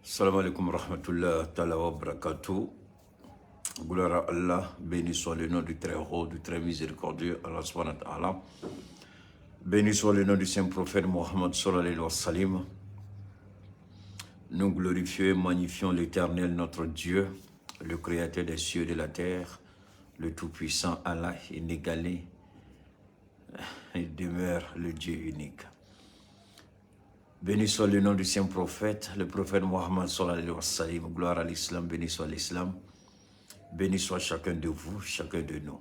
Salam alaikum rahmatullah ta'ala wa barakatuh. Gloire à Allah, béni soit le nom du Très-Haut, du Très Miséricordieux, Allah subhanahu wa ta'ala. Béni soit le nom du Saint Prophète Mohammed sallallahu alayhi wa sallam. Nous glorifions et magnifions l'Éternel, notre Dieu, le Créateur des cieux et de la terre, le Tout-Puissant Allah, inégalé, il demeure le Dieu unique. Béni soit le nom du Saint Prophète, le prophète Mohammed sallallahu alayhi wa sallam. Gloire à l'islam, béni soit l'islam. Béni soit chacun de vous, chacun de nous.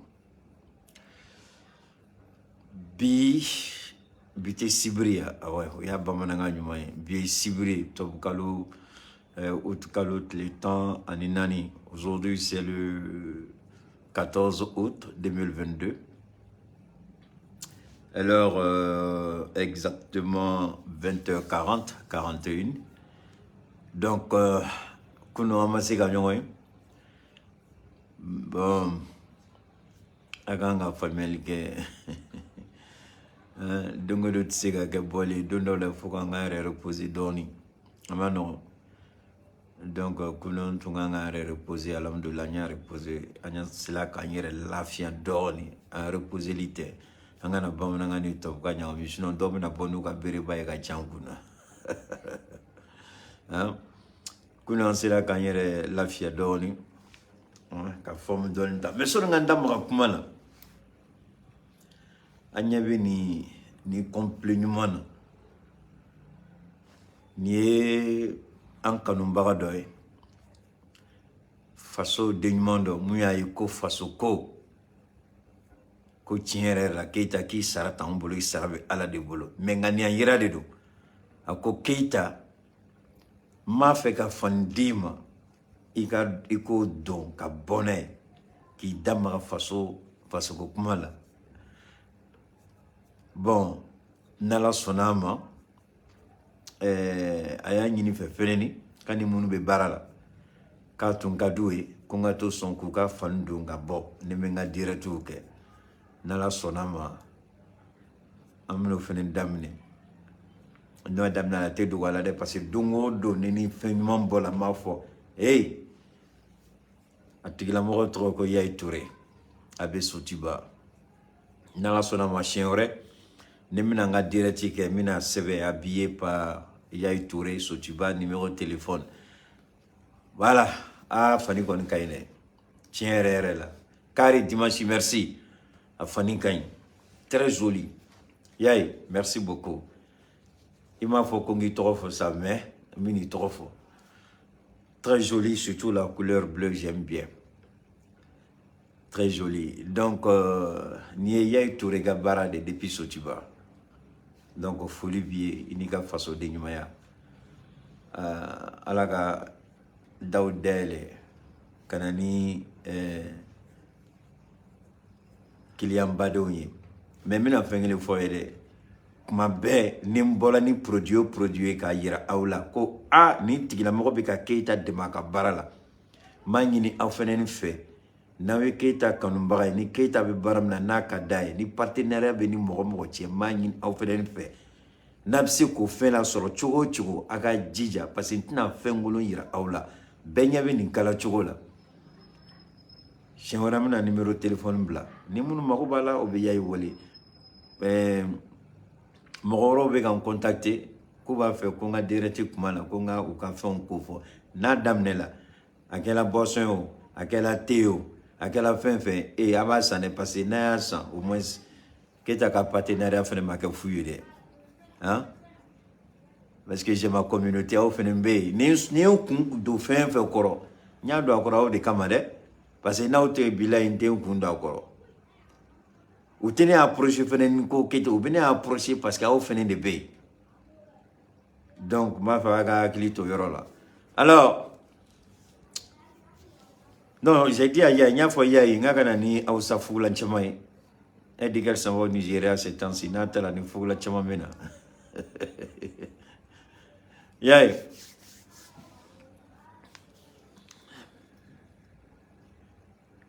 Bi, bi tɛ sibiri ya, awɔ, o y'a bamanankan ɲuman ye. Bi ye sibiri, tubabukalo août kalo tile 14. Aujourd'hui, c'est le 14 août 2022. À l'heure exactement 20h40, 41. Donc, kunu an ma se ka ɲɔgɔn ye. Bon, a kan ka faamuyali kɛ. Don o don tɛ se ka kɛ bɔli ye. Don dɔw la, fo k'an k'an yɛrɛ reposer dɔɔni. A ma nɔgɔn. Donc, kunu n tun kan k'an yɛrɛ reposer, alhamdulillah, n y'a reposer. An y'a sela k'an yɛrɛ lafiya dɔɔni. An reposeli tɛ. An kana bamanankan ni tubabukan ɲagami, sinon dɔw bɛna bɔ n'u ka bereba ye ka ca an kunna. Kunu an sera k'an yɛrɛ lafiya dɔɔni, ka forme dɔɔni ta. Mais sɔnni ka n da maga kuma la, an ɲɛ bɛ nin complet ɲuman na. Nin ye an kanubaga dɔ ye, faso den ɲuman dɔ, mun y'a ye ko faso ko tiɲɛ yɛrɛ la, Keyita, k'i sara t'anw bolo, i sara bɛ Ala de bolo. Mais ŋaniya yira de don. A ko Keyita, n b'a fɛ ka fani d'i ma, i ka i k'o don ka bɔ n'a ye, k'i da maga faso fasoko kuma la. Bon, n'Ala sɔnna a ma, a y'a ɲini fɛ fɛnɛ ka ni minnu bɛ baara la, k'a tun ka d'u ye ko n ka to sɔn k'u ka fani don ka bɔ ni n bɛ n ka directw kɛ. N'Ala sɔnna a ma, an bɛn'o fɛnɛ daminɛ. N'o daminɛ, a tɛ dogo a la dɛ, parce que don o don ni fɛn ɲuman bɔra, n b'a fɔ hey, a tigilamɔgɔ tɔgɔ ko Yayi Ture, a bɛ Sotiba. N'Ala sɔnna a ma, siɲɛ wɛrɛ ni n bɛna n ka direct kɛ, n bɛna sɛbɛn habillé par Yayi Touré Sotiba, numéro téléphone. Voilà. Ah, fani kɔni ka ɲi dɛ, tiɲɛ yɛrɛ yɛrɛ la. Kari dimanche, merci. A fani ka ɲi, très joli. Yayi, merci beaucoup. I m'a fɔ ko n k'i tɔgɔ fɔ sa, mais n bɛ n'i tɔgɔ fɔ. Très joli, surtout la couleur bleue, j'aime bien, très joli. Donc nin ye Yayi Touré ka baara de depuis Sotiba. Donc foli b'i ye, i n'i ka fasoden ɲumanya. Ala ka daw dayɛlɛ ka na ni client badenw ye. Mais n bɛna fɛn kelen fɔ ye dɛ. Kuma bɛɛ ni n bɔra ni produit o produit ye k'a yira aw la ko a nin tigilamɔgɔ bɛ ka Keyita dɛmɛ a ka baara la, n b'a ɲini aw fɛnɛ fɛ, n'aw ye Keyita kanubaga ye, ni Keyita bɛ baara min na n'a ka d'a ye, ni partenariat bɛ ni mɔgɔ mɔgɔ cɛ, n b'a ɲini aw fɛnɛ fɛ, n'a bɛ se k'o fɛn lasɔrɔ cogo o cogo, a ka jija, parce que n tɛna fɛn kolon yira aw la. Bɛɛ ɲɛ bɛ nin kala cogo la. Siɲɛ wɛrɛ, n bɛna numéro téléphone bila. Ni minnu mago b'a la, o bɛ Yayi wele. Mɔgɔ wɛrɛw bɛ ka n contacter k'u b'a fɛ ko n ka direct kuma la, ko n ka u ka fɛnw ko fɔ. N'a daminɛ la, a kɛra boisson ye o, a kɛra thé ye o, a kɛra fɛn fɛn e a b'a san dɛ, parce que n'a y'a san, au moins Keyita ka partenariat fɛnɛ ma kɛ fu ye dɛ, han, parce que j'ai ma communauté. Aw fɛnɛ bɛ yen. Ni n kun don fɛn fɛn kɔrɔ, n y'a don a kɔrɔ aw de kama dɛ, parce que n'aw tɛ, bilayi, n tɛ n kun don a kɔrɔ. U tɛ ne approcher fɛnɛ ni ko Keyita, u bɛ ne approcher parce que aw fɛnɛ de bɛ yen. Donc n b'a fɛ a ka hakili to yɔrɔ la. Alors non, j'ai dit à Yayi, n y'a fɔ Yayi n k'a ka na ni Hausa fugulan caman ye. E dit qu'elle s'en va au Nigeria ces temps-ci, n'a taara ni fugulan caman bɛ na. Yayi,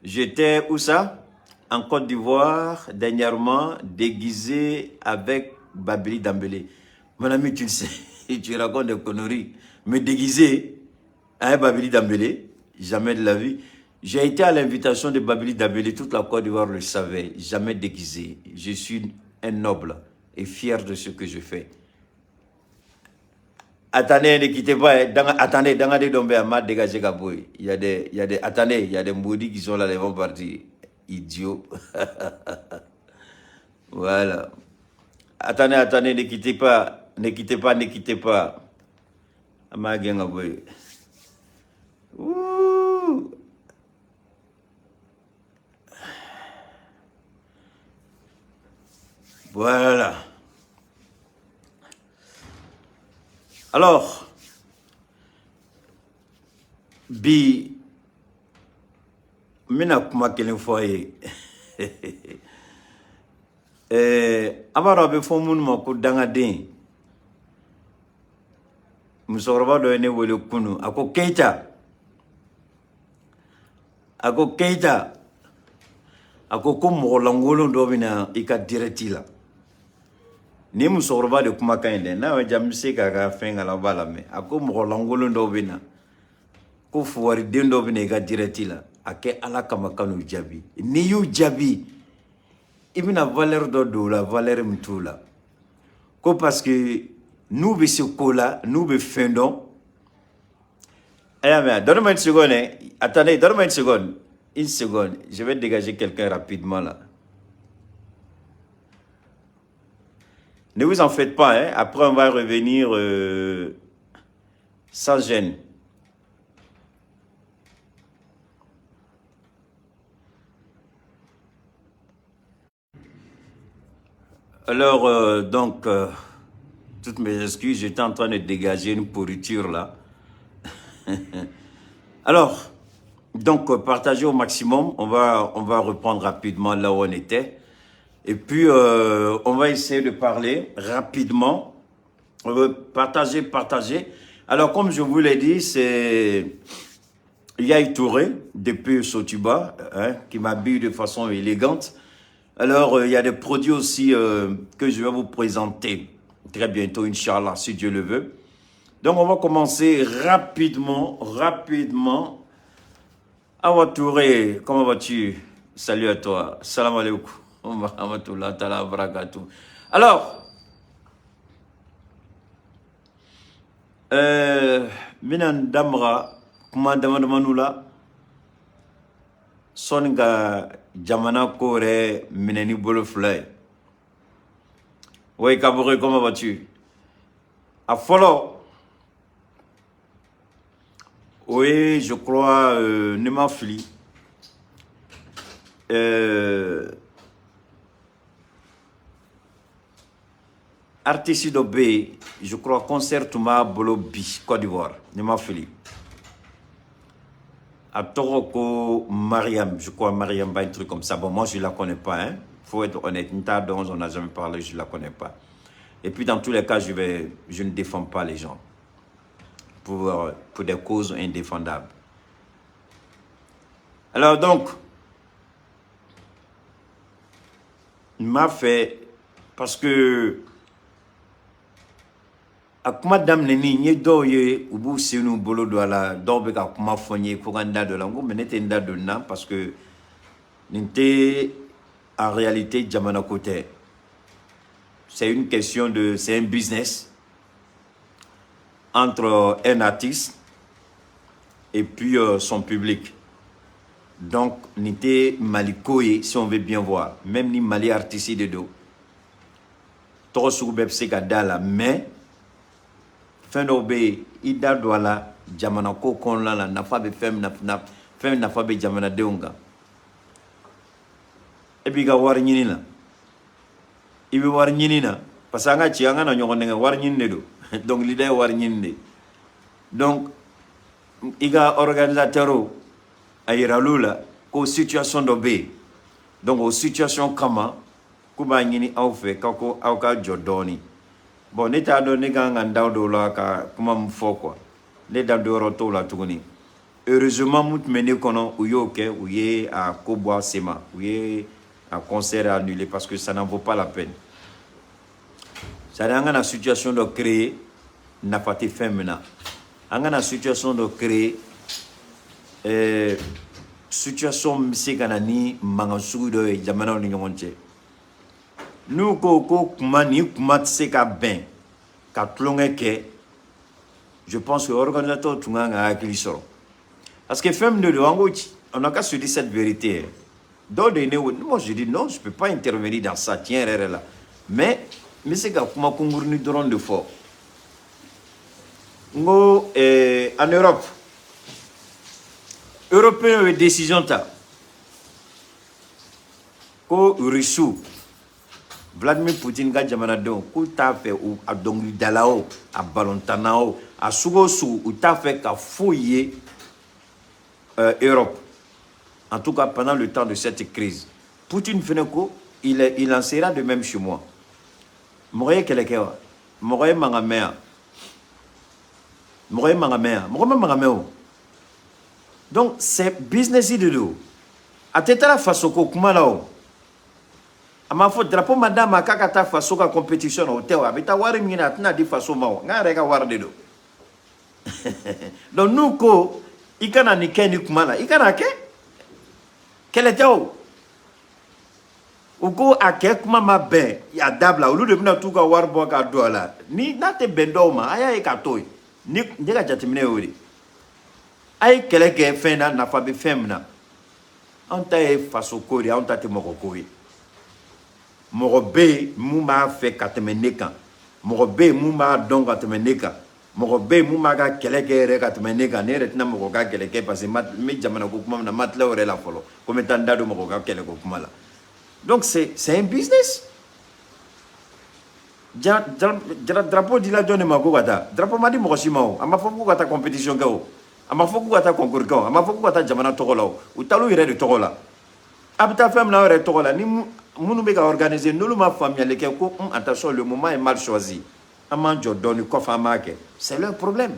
j'étais où ça? En Côte d'Ivoire, dernièrement, déguisé avec Babili Dambélé. Mon ami, tu le sais, tu racontes des conneries. Mais déguisé, Hein, Babili Dambélé? Jamais de la vie. J'ai été à l'invitation de Babili Dambélé, toute la Côte d'Ivoire le savait, jamais déguisé. Je suis un noble et fier de ce que je fais. Attendez, ne quittez pas. Hein. Attendez, Dangade Dombe a dégagé Gaboy. Il y a des, attendez, il y a des maudits qui sont là, ils vont partir. Idiots. Voilà. Attendez, attendez, ne quittez pas. Ne quittez pas, ne quittez pas. Amagenga boy. Ouh. Voilà. Alors, bi, n bɛna kuma kelen fɔ a ye. An b'a dɔn a bɛ fɔ minnu ma ko dangaden. Musokɔrɔba dɔ ye ne wele kunun, a ko Keyita, a ko Keyita, a ko ko mɔgɔ lankolon dɔ bɛ na i ka direct la. Nin musokɔrɔba de kumakan ye dɛ, n'a ma diya n bɛ se k'a ka fɛn k'a la, aw b'a lamɛn. A ko mɔgɔ lankolon dɔw bɛ na, ko fuwariden dɔ bɛ na i ka direct la, a kɛ Ala kama ka n'u jaabi. N'i y'u jaabi, i bɛna valeur dɔ don u la, valeur min t'u la. Ko parce que n'u bɛ se ko la, n'u bɛ fɛn dɔn. A y'a mɛn, donne-moi une seconde, hein. Attendez, donne-moi une seconde. Une seconde, je vais dégager quelqu'un rapidement là. Ne vous en faites pas, hein. Après on va revenir sans gêne. Alors, donc, toutes mes excuses, j'étais en train de dégager une pourriture là. Alors, donc, partagez au maximum. On va reprendre rapidement là où on était. Et puis, on va essayer de parler rapidement. On va partager, partager. Alors, comme je vous l'ai dit, c'est Yaye Touré, depuis Sotuba, hein, qui m'habille de façon élégante. Alors, il y a des produits aussi que je vais vous présenter très bientôt, Inch'Allah, si Dieu le veut. Donc, on va commencer rapidement, rapidement. Awa Touré, comment vas-tu? Salut à toi. Salam alaikum. Wa rahmatullahi ta'ala wa barakatuh. Alors, bɛna n da maga kuma dama damaniw la sɔnni ka jamana ko yɛrɛ minɛ ni bolo fila ye. Oui, Kabore, comment vas-tu? A fɔlɔ, o ye, je crois, ne ma fili, artiste dɔ bɛ yen, je crois concert tun b'a bolo bi Côte d'Ivoire, ne ma fili. A tɔgɔ ko Mariam, je crois Mariam ba, un truc comme ça. Bon, moi je la connais pas, hein. Faut être honnête, n t'a dɔn, on n'a jamais parlé, je la connais pas. Et puis dans tous les cas, je ne défends pas les gens pour des causes indéfendables. Alors donc, m'a fait parce que a kuma daminɛni n ye dɔw ye u b'u sen n'u bolo don a la, dɔw bɛ ka kuma fɔ n ye ko ka n da don a la. N ko mais ne tɛ n da don nin na parce que nin tɛ en réalité jamana ko tɛ. C'est une question de, c'est un business entre un artiste et puis son public. Donc nin tɛ Mali ko ye, si on veut bien voir. Même ni Mali artiste de don, tɔgɔ sugu bɛɛ bɛ se ka da la, mais fɛn dɔw bɛ yen, i da don a la jamana ko kɔnɔna la, nafa bɛ fɛn min na, fɛn min nafa bɛ jamanadenw kan. E b'i ka wari ɲini na, i bɛ wari ɲini na parce que an ka ci an kana ɲɔgɔn nɛgɛ, wari ɲini de don. Dɔnkilida ye wari ɲini de. Donc i ka organisateur a yiral'u la ko situation dɔ bɛ yen, donc o situation kama k'u b'a ɲini aw fɛ k'aw ko aw ka jɔ dɔɔni. Bon, ne t'a dɔn ne kan ka n da don o la ka kuma min fɔ quoi, ne da don yɔrɔ t'o la tuguni. Heureusement, mun tun bɛ ne kɔnɔ, u y'o kɛ, u ye a ko bɔ a sen ma, u ye a concert annulé parce que ça n'en vaut pas la peine. C'est à dire an kana situation dɔ créer nafa tɛ fɛn min na. An kana situation dɔ créer, situation min bɛ se ka na ni mankan sugu dɔ ye jamanaw ni ɲɔgɔn cɛ. N'u ko ko kuma ni kuma tɛ se ka bɛn ka tulonkɛ kɛ, je pense que organisateur tun kan ka hakili sɔrɔ, parce que fɛn min de don, an ko on n'a qu'à se dire cette vérité. Dɔw de ye ne wele, moi je dis non, je peux pas intervenir dans ça, tiɲɛ yɛrɛ yɛrɛ la, mais n bɛ se ka kuma kunkurunin dɔrɔn de fɔ. N ko en Europe, Européens ye décision ta ko Russiw, Vladimir Poutine ka jamanadenw, k'u t'a fɛ u a dɔnkilidala o, a balontanna o, a sugu o sugu, u t'a fɛ ka foyi ye Europe, en tout cas pendant le temps de cette crise. Poutine fɛnɛ ko il en sera de même chez moi. Mɔgɔ ye kɛlɛ kɛ wa? Mɔgɔ ye mankan mɛn yan? Mɔgɔ ye mankan mɛn yan? Mɔgɔ ma mankan mɛn o. Donc c'est business de don, a tɛ taara faso ko kuma la o. A m'a fɔ drapeau ma d'a ma k'a ka taa faso ka compétition na, o tɛ o. A bɛ taa wari min ɲini, a tɛna di faso ma o, n k'a yɛrɛ ka wari de don. Donc n'u ko i kana nin kɛ nin kuma la, i kana kɛ. Kɛlɛ tɛ o. U ko a kɛ kuma ma bɛn, a dabila. Olu de bɛna t'u ka wari bɔ ka don a la. Ni n'a tɛ bɛn dɔw ma, a y'a ye k'a to yen. Ni ne ka jateminɛ y'o de, a ye kɛlɛ kɛ fɛn na, nafa bɛ fɛn min na. Anw ta ye faso ko de ye, anw ta tɛ mɔgɔ ko ye. Mɔgɔ bɛ yen mun b'a fɛ ka tɛmɛ ne kan, mɔgɔ bɛ yen mun b'a dɔn ka tɛmɛ ne kan, mɔgɔ bɛ yen mun b'a ka kɛlɛ kɛ yɛrɛ ka tɛmɛ ne kan. Ne yɛrɛ tɛna mɔgɔ ka kɛlɛ kɛ, parce que n bɛ jamana ko kuma min na, n ma tila o yɛrɛ la fɔlɔ, ko n bɛ taa n da don mɔgɔ ka kɛlɛ ko kuma la. Donc c'est un business. Ja, drapeau dila jɔn de ma ko ka taa? Drapeau ma di mɔgɔ si ma o. A ma fɔ k'u ka taa compétition kɛ o, a ma fɔ k'u ka taa concours kɛ o, a ma fɔ k'u ka taa jamana tɔgɔ la o. U taar'u yɛrɛ de tɔgɔ la. A bɛ taa fɛn min na aw yɛrɛ tɔgɔ la, ni minnu bɛ ka organiser, n'olu ma faamuyali kɛ ko attention, le moment est mal choisi, an b'an jɔ dɔɔni kɔfɛ, an b'a kɛ, c'est leur problème,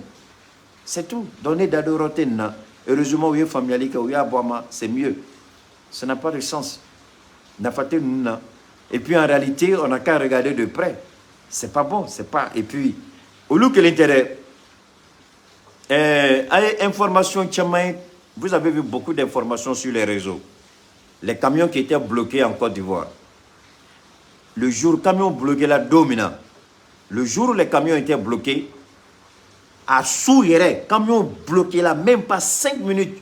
c'est tout. Donc ne da don yɔrɔ tɛ nin na. Heureusement, u ye faamuyali kɛ, u y'a bɔ a ma, c'est mieux. Ça n'a pas de sens, nafa tɛ ninnu na. Et puis en réalité, on n'a qu'à regarder de près, c'est pas bon, c'est pas. Et puis olu kelen tɛ dɛ. A ye information caman ye, vous avez vu beaucoup d'informations sur les réseaux, les camions qui étaient bloqués en Côte d'Ivoire. Le jour camion bloqué la don min na, le jour où les camions étaient bloqués, a su yɛrɛ, camion bloqué la, même pas 5 minutes,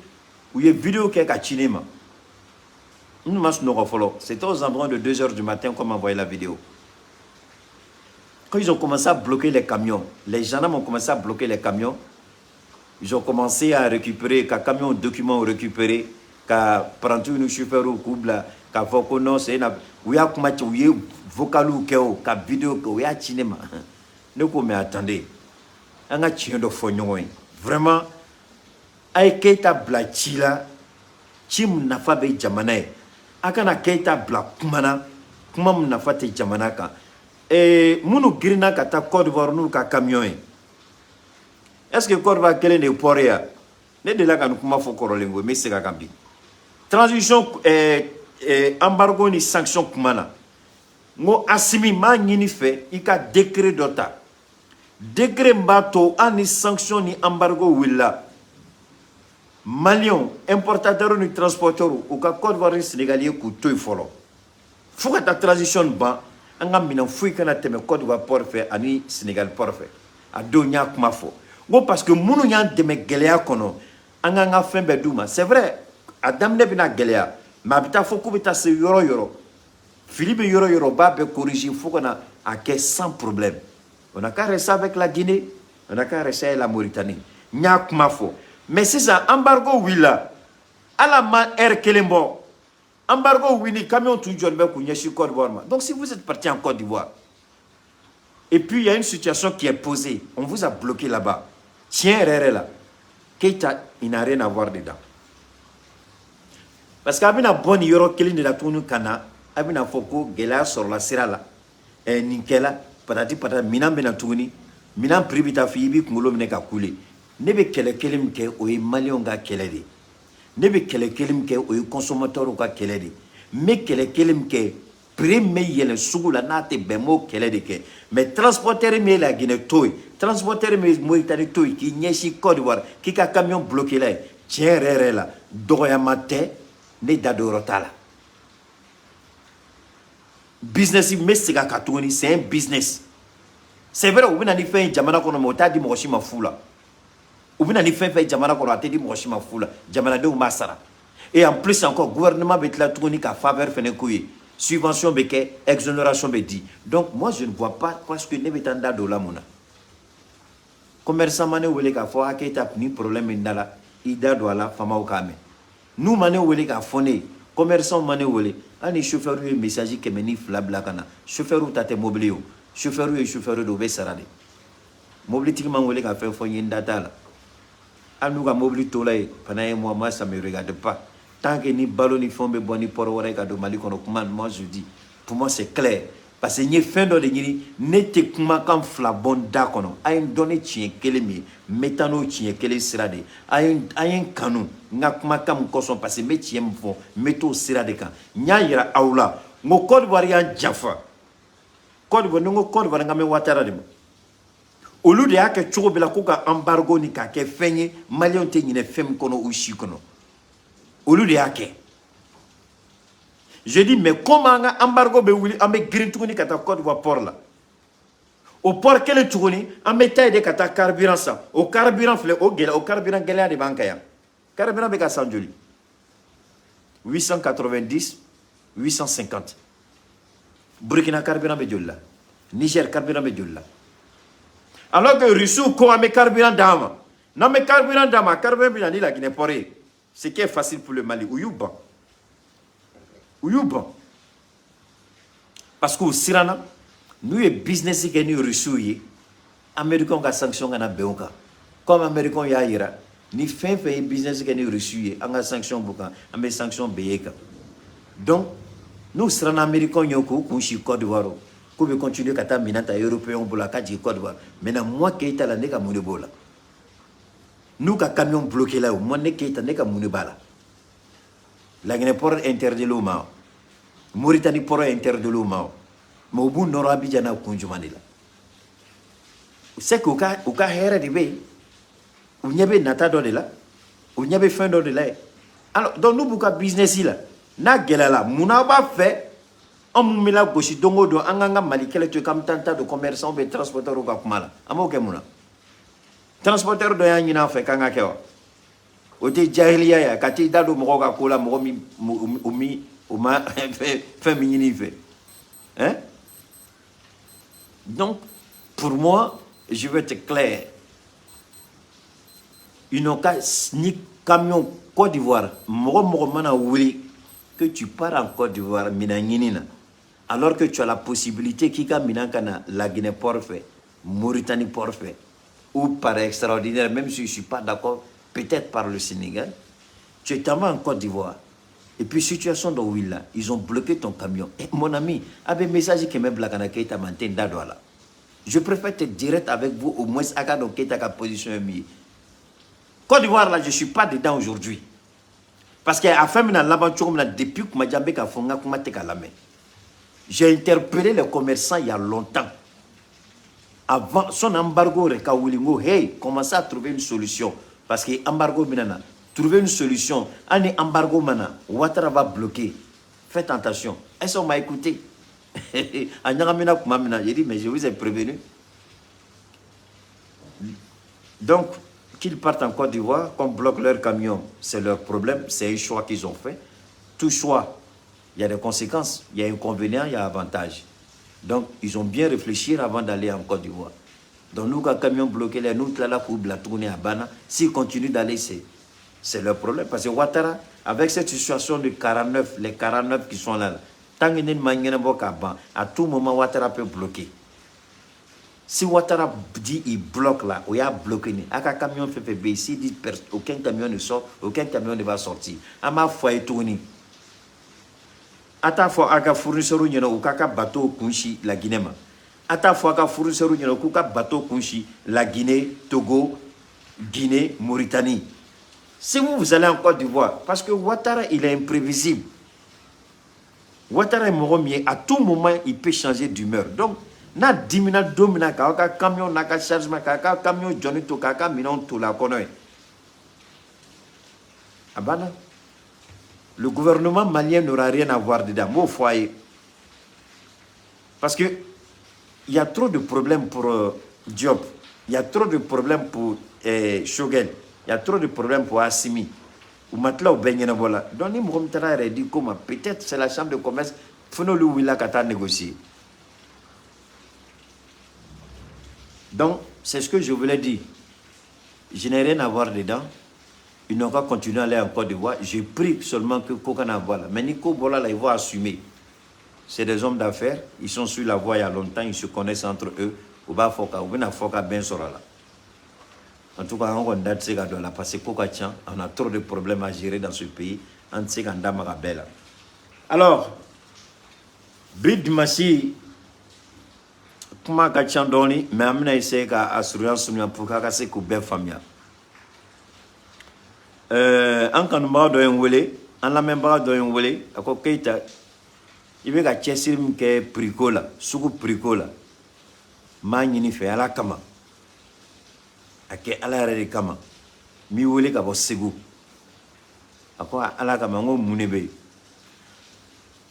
u ye vidéo kɛ ka ci ne ma. N ma sunɔgɔ fɔlɔ, c'était aux environs de 2 heures du matin qu'on m'a envoyé la vidéo. Quand ils ont commencé à bloquer les camions, les gendarmes ont commencé à bloquer les camions, ils ont commencé à récupérer ka camion documents récupérer, ka parantiw ni chauffeur k'u bila k'a fɔ ko non, c'est na. U y'a kuma cɛ, u ye vocaliw kɛ o, ka vidéo kɛ, u y'a ci ne ma. Ne ko mais attendez, an ka tiɲɛ dɔ fɔ ɲɔgɔn ye. Vraiment, a ye Keyita bila ci la, ci min nafa bɛ jamana ye. A kana Keyita bila kuma na, kuma min nafa tɛ jamana kan. Minnu girinna ka taa Côte d'Ivoire n'u ka camion ye, est ce que Côte d'Ivoire kelen de ye port ye wa? Ne delila ka nin kuma fɔ kɔrɔlen ko, n bɛ segin a kan bi. Transition embargo ni sanction kuma na, n ko Asimi, n b'a ɲini fɛ i ka décret dɔ ta, décret min b'a to hali ni sanction ni embargo wulila, Maliyɛnw, importateurs ni transporteurs, u ka Côte d'Ivoire ni Sénégal ye k'u to yen fɔlɔ fo ka taa transition ban. An ka minɛn foyi kana tɛmɛ Côte d'Ivoire port fɛ ani Sénégal port fɛ. A don n y'a kuma fɔ, n ko parce que minnu y'an dɛmɛ gɛlɛya kɔnɔ, an k'an ka fɛn bɛɛ d'u ma. C'est vrai, a daminɛ bɛna gɛlɛya, mais a bɛ taa fɔ k'u bɛ taa se yɔrɔ yɔrɔ, fili bɛ yɔrɔ yɔrɔ, u b'a bɛɛ corriger fo ka na a kɛ sans problème. On n'a qu'à rester avec la Guinée, on n'a qu'à rester avec la Mauritanie. N y'a kuma fɔ, mais sisan embargo wulila, ala ma heure kelen bɔ, embargo wuli, camion tun jɔlen bɛ k'u ɲɛsin Côte d'Ivoire ma. Donc si vous êtes parti en Côte d'Ivoire et puis il y a une situation qui est posée, on vous a bloqué là-bas, tiɲɛ yɛrɛ yɛrɛ la, Keita, il n'a rien à voir dedans, parce que a bɛna bɔ nin yɔrɔ kelen de la tuguni ka na, a bɛna fɔ ko gɛlɛya sɔrɔla sira la, nin kɛla patati patata, minɛn bɛna tuguni, minɛn prix bɛ taa fɔ i b'i kunkolo minɛ ka kule. Ne bɛ kɛlɛ kelen min kɛ, o ye Maliyɛnw ka kɛlɛ de ye. Ne bɛ kɛlɛ kelen min kɛ, o ye consommateurs ka kɛlɛ de ye. N bɛ kɛlɛ kelen min kɛ Prix min bɛ yɛlɛn sugu la n'a tɛ bɛn, n b'o kɛlɛ de kɛ. Mais transporteur min ye Laginɛ to yen, transporteur min ye Mauritanie to yen k'i ɲɛsin Côte d'Ivoire, k'i ka camion bloqué la yen, tiɲɛ yɛrɛ yɛrɛ la, dɔgɔyama tɛ, ne da don yɔrɔ t'a la. Business, n bɛ segin a kan tuguni, c'est un business. C'est vrai, u bɛ na ni fɛn ye jamana kɔnɔ, mais u t'a di mɔgɔ si ma fu la. U bɛ na ni fɛn fɛn ye jamana kɔnɔ, a tɛ di mɔgɔ si ma fu la, jamanadenw b'a sara. Et en plus encore, gouvernement bɛ tila tuguni ka faveur fɛnɛ k'u ye, subvention bɛ kɛ, exonération bɛ di. Donc moi, je ne vois pas, parce que ne bɛ taa n da don o la mun na? Commerçant ma ne wele k'a fɔ a Keyita, ni problème min da la, i da don a la, faamaw k'a mɛn. N'u ma ne wele k'a fɔ ne ye, commerçant ma ne wele, hali ni chauffeur ye message 102 bila ka na, chauffeur ta tɛ mobili ye o, chauffeur ye chauffeur de, o bɛ sara de. Mobilitigi ma n wele ka fɛn fɔ n ye, n da t'a la. Hali n'u ka mobili tola yen fana ye, moi, ça me regarde pas. Tant que ni balo ni fɛnw bɛ bɔ ni port wɛrɛ ye ka don Mali kɔnɔ, kuma, moi je dis, pour moi c'est clair, parce que n ye fɛn dɔ de ɲini, ne tɛ kumakan fila bɔ n da kɔnɔ. A ye n dɔn ni tiɲɛ kelen min ye, n bɛ taa n'o tiɲɛ kelen sira de ye. A ye n kanu n ka kumakan min kosɔn, parce que n bɛ tiɲɛ min fɔ, n bɛ t'o sira de kan. N y'a yira aw la, n ko Côte d'Ivoire y'an janfa. Côte d'Ivoire, ni n ko Côte d'Ivoire, n kan bɛ Ouattara de ma. Olu de y'a kɛ cogo bɛɛ la k'u ka embargo ni k'a kɛ fɛn ye, Maliyɛnw tɛ ɲinɛ fɛn min kɔnɔ u si kɔnɔ, olu de y'a kɛ. Je dis, mais comment an ka embargo bɛ wuli, an bɛ girin tuguni ka taa Côte d'Ivoire port la? O port kelen tuguni, an bɛ taa yen de ka taa carburant san. O carburant filɛ, o gɛlɛya, o carburant gɛlɛya de b'an kan yan. Carburant bɛ ka san joli? 890, 850. Burkina carburant bɛ joli la? Niger carburant bɛ joli la? Alors que Russiw ko an bɛ carburant d'an ma, n'an bɛ carburant d'an ma, carburant bɛ na ni Laginɛ port ye, ce qui est facile pour le Mali. U y'u ban, u y'u ban, parce que u siranna n'u ye business kɛ ni Russiw ye, Américains ka sanction kana bɛn o kan. Comme Américains y'a yira, ni fɛn fɛn ye business kɛ ni Russiw ye, an ka sanction b'u kan, an bɛ sanction bɛn e kan. Donc n'u siranna Américains ye k'u kun si Côte d'Ivoire, k'u bɛ continuer ka taa minɛn ta Européens bolo a ka jigin Côte d'Ivoire. Maintenant, moi Keita la, ne ka mun de b'o la? N'u ka camion bloqué la o, moi ne Keita, ne ka mun de b'a la? Laginɛ port interdit l'u ma, Mauritanie port interdit l'u ma, mais u b'u nɔrɔ Abidjan na kun jumɛn de la? C'est que u ka hɛrɛ de bɛ yen, u ɲɛ bɛ nata dɔ de la, u ɲɛ bɛ fɛn dɔ de la yen. Alors donc n'u b'u ka business la, n'a gɛlɛyara, munna aw b'a fɛ an mun bɛ lagosi don o don, an k'an ka Mali kɛlɛ to yen, k'an bɛ taa n ta don commerçant bɛ transporteur ka kuma la? An b'o kɛ mun na? Transporteur dɔ y'a ɲini an fɛ k'an ka kɛ wa? O tɛ jahiliya ye ka t'i da don mɔgɔw ka ko la, mɔgɔ min o min o ma fɛn min ɲini i fɛ, hein? Donc pour moi, je vais être clair, ils n'ont qu'à ni camion Côte d'Ivoire, mɔgɔ mɔgɔ mana wuli que tu pars en Côte d'Ivoire minɛn ɲini na, alors que tu as la possibilité k'i ka minɛn ka na Laginɛ port fɛ, Mauritanie port fɛ, ou par extraordinaire, même si je suis pas d'accord, peut-être par le Sénégal, tu es en Côte d'Ivoire et puis situation dɔ wulila, ils ont bloqué ton camion. Et mon ami, a bɛ message 100 bila ka na Keita ma, n tɛ n da don a la. Je préfère être direct avec vous, au moins a ka dɔn Keita ka position ye min ye. Côte d'Ivoire là, je suis pas dedans aujourd'hui, parce que a fɛn bɛna laban cogo min na, depuis kuma jan n bɛ k'a fɔ, n ka kuma tɛ ka lamɛn. J'ai interpellé les commerçants il y a longtemps, avant son embargo yɛrɛ ka wuli, n ko hey, commencez à trouver une solution, parce que embargo bɛna na, trouver une solution. Hali ni embargo ma na, Ouattara va bloquer, faites attention. Est-ce qu'on m'a écouté? A ɲagamina kuma min na, j'ai dit, mais je vous ai prévenu. Donc qu'ils partent en Côte d'Ivoire, qu'on bloque leur camion, c'est leur problème, c'est un choix qu'ils ont fait. Tout choix, il y a des conséquences, il y a inconvénient, il y a avantage. Donc ils ont bien réfléchi avant d'aller en Côte d'Ivoire. Donc nous, quand camion bloqué, là, nous, là, k'u bila tuguni a banna. S'ils continuent d'aller, c'est leur problème. Parce que Ouattara, avec cette situation de 49, les 49 qui sont là, tant que ne ma ɲɛnabɔ ka ban, à tout moment, Ouattara peut bloquer. Si Ouattara dit il bloque là, o y'a bloqué ni a ka camion fɛn fɛn bɛ yen, s'il dit aucun camion ne sort, aucun camion ne va sortir. An b'a fɔ a ye tuguni, a t'a fɔ a ka fournisseur ɲɛna u k'a ka bateau kun si la Guinée ma, a t'a fɔ a ka fournisseur ɲɛna k'u ka bateau kun si la Guinée, Togo, Guinée, Mauritanie. Si vous, vous allez en Côte d'Ivoire, parce que Ouattara, il est imprévisible. Ouattara ye mɔgɔ min ye, à tout moment il peut changer d'humeur. Donc n'a dimina don min na k'aw ka camion n'a ka chargement, k'a ka camion jɔnni to, k'a ka minɛnw to la kɔnɔ ye, a banna. Le gouvernement malien n'aura rien à voir dedans. N b'o fɔ a ye parce que il y a trop de problèmes pour Diop, il y a trop de problèmes pour Choguel, il y a trop de problèmes pour Assimi. U ma tila u bɛɛ ɲɛnabɔ la. Donc ni mɔgɔ min taara yɛrɛ di ko ma, peut-être c'est la chambre de commerce fo n'olu wulila ka taa négocier. Donc c'est ce que je voulais dire. Je n'ai rien à voir dedans. Ils n'ont qu'à continuer à aller en Côte d'Ivoire. J'ai pris seulement que ko kana bɔ a la. Mais ni ko bɔra la, ils vont assumer. C'est des hommes d'affaires, ils sont sur la voie il y a longtemps, ils se connaissent entre eux. U b'a fɔ ka u bɛna fɔ ka bɛn sɔrɔ a la. En tout cas, an kɔni da tɛ se ka don a la parce que ko ka ca. On a trop de problèmes à gérer dans ce pays. An tɛ se k'an da maga bɛɛ la. Alors, bi dimanche kuma ka ca dɔɔni, mais an bɛna essayer ka a surunya surunya pour que a ka se k'u bɛɛ faamuya. An kanubaga dɔ ye n wele, an lamɛnbaga dɔ ye n wele, a ko Keyita, i bɛ ka cɛsiri min kɛ prix ko la, sugu prix ko la, n b'a ɲini fɛ Ala kama, a kɛ Ala yɛrɛ de kama. N b'i wele ka bɔ Segu. A ko Ala kama. N ko mun de bɛ yen?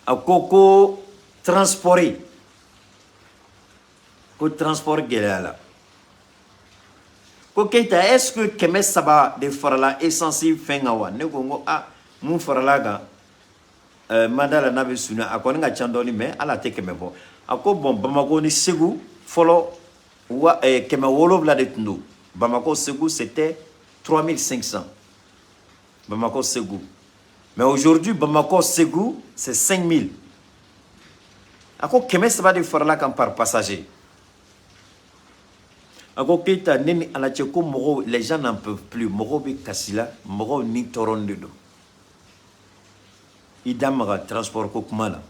A ko ko transport, ko transport gɛlɛyara. Ko Keyita, est ce que 300 de farala essence fɛn kan wa? Ne ko n ko ah, mun farala kan? Ma da la n'a bɛ surunya, a kɔni ka ca dɔɔni, mais hali a tɛ 100 bɔ. A ko bon, Bamako ni Segu fɔlɔ wa 700 de tun don. Bamako Segu, c'était 3500, Bamako Segu. Mais aujourd'hui, Bamako Segu, c'est 5000. A ko 300 de farala kan par passager. A ko Keyita, ne ni Ala cɛ, ko mɔgɔw, les gens n'en peuvent plus, mɔgɔw bɛ kasi la, mɔgɔw ni tɔɔrɔnin de don. I da maga transport ko kuma la.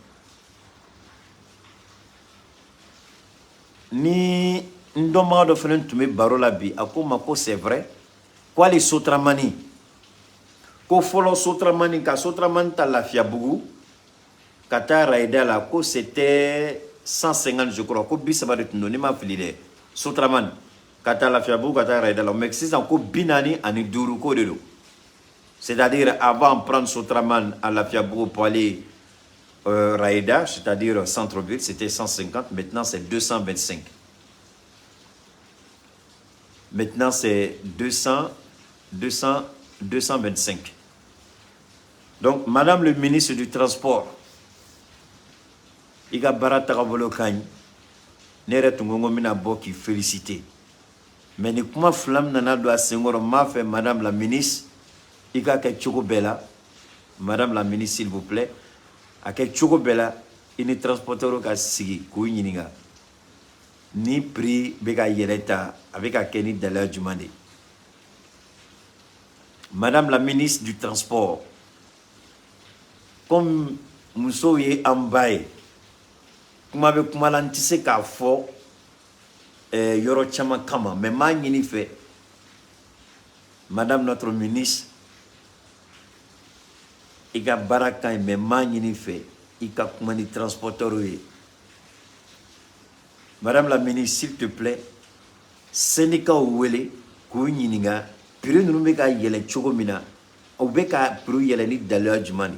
Ni n dɔnbaga dɔ fana tun bɛ baro la bi, a ko ma ko c'est vrai, ko hali sotaramani, ko fɔlɔ sotaramani, ka sotaramani ta Lafiyabugu ka taa Rayida la, ko c'était 150, je crois, ko 30 de tun don, ni ma fili dɛ, sotaramani ka taa Lafiyabugu ka taa Rayida la. Mais sisan ko 45 ko de don. C'est-à-dire avant, prendre Sotraman à Lafiabougou pour aller Raïda, c'est-à-dire centre-ville, c'était 150, maintenant c'est 225. Maintenant c'est 200, 200, 225. Donc, Madame le ministre du Transport, i ka baara tagabolo ka ɲi. Ne yɛrɛ tun ko n ko n bɛna bɔ k'i féliciter. Mais ni kuma fila min nana don a senkɔrɔ, n b'a fɛ, Madame la ministre, i k'a kɛ cogo bɛɛ la. Madame la ministre, s'il vous plaît, a kɛ cogo bɛɛ la, i ni transporteur ka sigi k'u ɲininka ni prix bɛ ka yɛlɛ ta, a bɛ ka kɛ ni daliya jumɛn de ye. Madame la ministre du Transport, comme musow ye an ba ye, kuma bɛ kuma la, n tɛ se k'a fɔ yɔrɔ caman kama, mais n b'a ɲini fɛ, Madame notre ministre, i ka baara ka ɲi, mais n b'a ɲini fɛ i ka kuma ni transporteur ye. Madame la ministre, s'il te plaît, syndicat wele k'u ɲininka prix ninnu bɛ ka yɛlɛ cogo min na, u bɛ ka prix yɛlɛ ni daliya jumɛn de?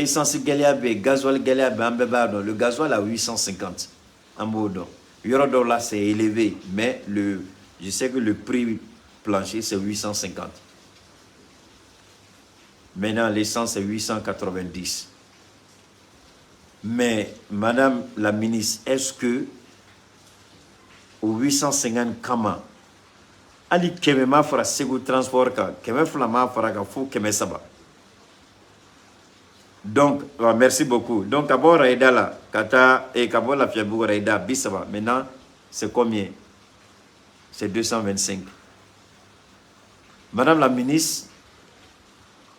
Essence gɛlɛya bɛ yen, gasoil gɛlɛya bɛ yen, an bɛɛ b'a dɔn, le gasoil à 850, an b'o dɔn. Yɔrɔ dɔw la c'est élevé, mais je sais que le prix plancher, c'est 850. Maintenant, l'essence, c'est 890. Mais madame la ministre, est-ce que o 850 kama, hali 100 ma fara Segu transport kan, 200 ma fara kan fo 300? Donc merci beaucoup. Donc ka bɔ Rayida la ka taa ka bɔ Lafiyabugu Rayida 30, maintenant c'est combien? C'est 225. Madame la ministre,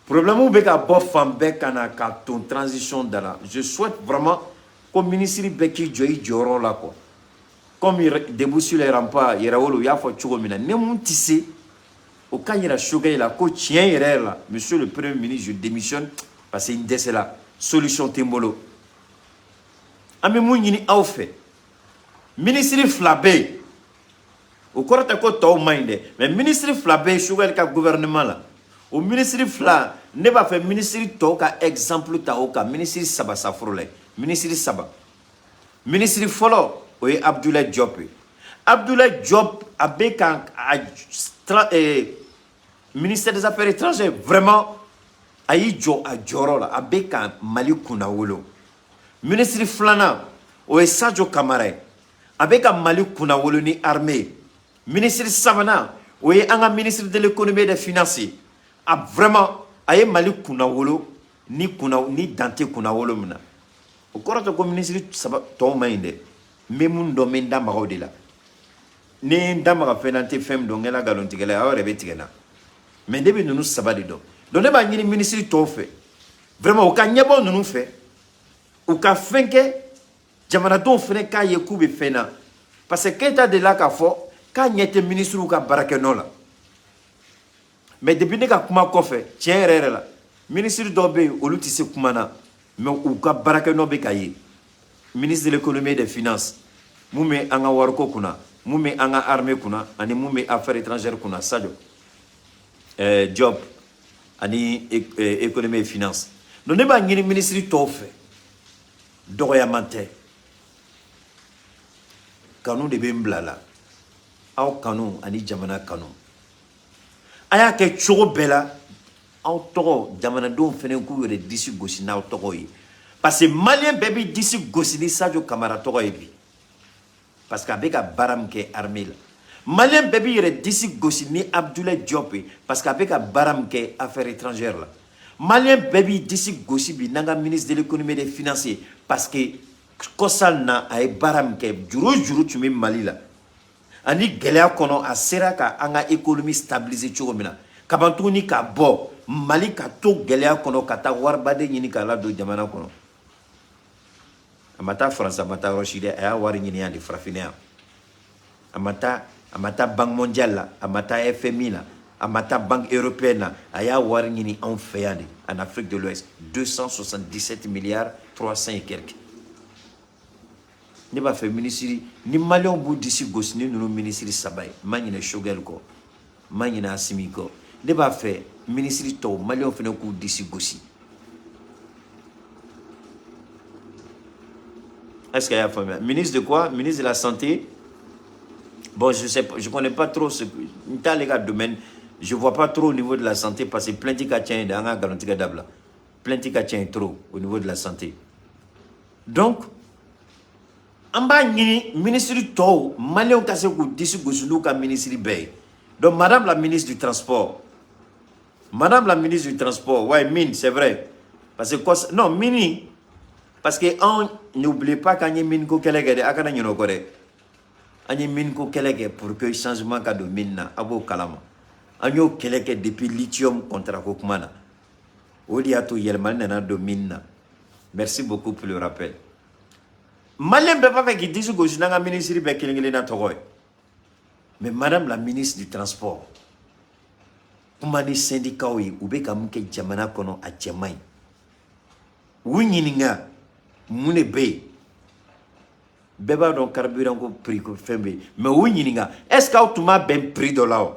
problème bɛ ka bɔ fan bɛɛ ka na ka ton transition da la. Je souhaite vraiment ko ministre bɛɛ k'i jɔ i jɔyɔrɔ la quoi, comme Debout sur les remparts Yɛrɛwolo u y'a fɔ cogo min na, ni mun tɛ se o ka yira Choguel la ko tiɲɛ yɛrɛ yɛrɛ la, monsieur le premier ministre, je démissionne parce que n dɛsɛla. Solution tɛ n bolo. An bɛ mun ɲini aw fɛ? Minisiri fila bɛ yen, o kɔrɔ tɛ ko tɔw man ɲi dɛ, mais minisiri fila bɛ yen Choguel ka gouvernement la. O minisiri fila, ne b'a fɛ minisiri tɔw ka exemple ta o kan. Minisiri saba saforo la, minisiri saba. Minisiri fɔlɔ, o ye Abdoulaye Diop ye. Abdoulaye Diop, a bɛ kan a ministère des Affaires étrangères, vraiment a y'i jɔ a jɔyɔrɔ la, a bɛ ka Mali kunnawolo. Minisiri filanan, o ye Sadio Kamara ye, a bɛ ka Mali kunnawolo ni armée ye. Minisiri sabanan, o ye an ka ministre de l'Économie et des Finances ye. A vraiment, a ye Mali kunnawolo ni kunna ni dante kunnawolo min na, o kɔrɔ tɛ ko minisiri saba tɔw man ɲi dɛ. N bɛ mun dɔn, n bɛ n da maga o de la. Ni n da maga fɛn na, n tɛ fɛn min dɔn, n kɛla nkalontigɛla ye, aw yɛrɛ bɛ tigɛ n na. Mais ne bɛ ninnu saba de dɔn. Donc ne b'a ɲini minisiri tɔw fɛ, vraiment u ka ɲɛbɔ ninnu fɛ, u ka fɛn kɛ, jamanadenw fana k'a ye k'u bɛ fɛn na, parce que Keyita delila k'a fɔ k'a ɲɛ tɛ minisiriw ka baarakɛnɔ la. Mais depuis ne ka kuma kɔfɛ, tiɲɛ yɛrɛ yɛrɛ la, minisiri dɔw bɛ yen, olu tɛ se kuma na, mais u ka baarakɛnɔ bɛ ka ye. Ministre de l'Économie et des Finances, mun bɛ an ka wariko kunna, mun bɛ an ka armée kunna, ani mun bɛ affaires étrangères kunna, Sadio Diop ani économie et finance. Donc ne b'a ɲini minisiri tɔw fɛ, dɔgɔyaman tɛ, kanu de bɛ n bila la, aw kanu ani jamana kanu. A y'a kɛ cogo bɛɛ la, aw tɔgɔ, jamanadenw fana k'u yɛrɛ disi gosi n'aw tɔgɔ ye, parce que malien bɛɛ bɛ disi gosi ni Sadio Kamara tɔgɔ ye bi, parce que a bɛ ka baara min kɛ armée la. Malien bɛɛ b'i yɛrɛ disi gosi ni Abdoulaye Diop ye, parce que a bɛ ka baara min kɛ affaires étrangères la. Malien bɛɛ b'i disi gosi bi n'an ka ministre de l'Économie et des Finances ye, parce que kɔsal na, a ye baara min kɛ, juru o juru tun bɛ Mali la ani gɛlɛya kɔnɔ, a sera ka an ka économie stabiliser cogo min na, kaban tuguni ka bɔ Mali ka to gɛlɛya kɔnɔ, ka taa waribaden ɲini k'a ladon jamana kɔnɔ. A ma taa Faransi, a ma taa yɔrɔ si dɛ, a y'a wari ɲini yan de, farafinna yan. A ma taa Banque mondiale la, a ma taa FMI la, a ma taa Banque européenne la, a y'a wari ɲini anw fɛ yan de, en Afrique de l'Ouest, 277 milliards 300 et quelques. Ne b'a fɛ minisiri ni maliyɛnw b'u disi gosi ni ninnu minisiri saba ye. N ma ɲinɛ Choguel kɔ, n ma ɲinɛ Asimi kɔ. Ne b'a fɛ minisiri tɔw, maliyɛnw fana k'u disi gosi. Est-ce qu'il y a faamuya? Ministre de quoi? Ministre de la Santé. Bon, je sais pas, je connais pas trop ce que n t'ale ka domaine, je vois pas trop au niveau de la santé, parce que plainte ka ca yen de, an ka nkalontigɛ dabila. Plainte ka ca yen trop au niveau de la santé. Donc an b'a ɲini minisiri tɔw, maliyɛnw ka se k'u disi gosi n'u ka minisiri bɛɛ ye. Donc madame la ministre du Transport, madame la ministre du Transport, ouais, mine, c'est vrai, parce que non, mini, parce que anw, n'oubliez pas k'an ye mine ko kɛlɛ kɛ dɛ, a kana ɲinɛ o kɔ dɛ. An ye mine ko kɛlɛ kɛ pour que changement ka don mine na, a b'o kalama. An y'o kɛlɛ kɛ depuis lithium contrat ko kuma na, o de y'a to yɛlɛmali nana don mine na. Merci beaucoup pour le rappel. Malien bɛɛ b'a fɛ k'i disi gosi n'an ka minisiri bɛɛ kelen kelenna tɔgɔ ye. Mais madame la ministre du Transport, kuma ni syndicat ye, u bɛ ka mun kɛ jamana kɔnɔ, a cɛ man ɲi. U ɲininka mun de bɛ yen. Bɛɛ b'a dɔn carburant ko prix ko fɛn bɛ yen, mais u ɲininka, est ce que aw tun b'a bɛn prix dɔ la wa?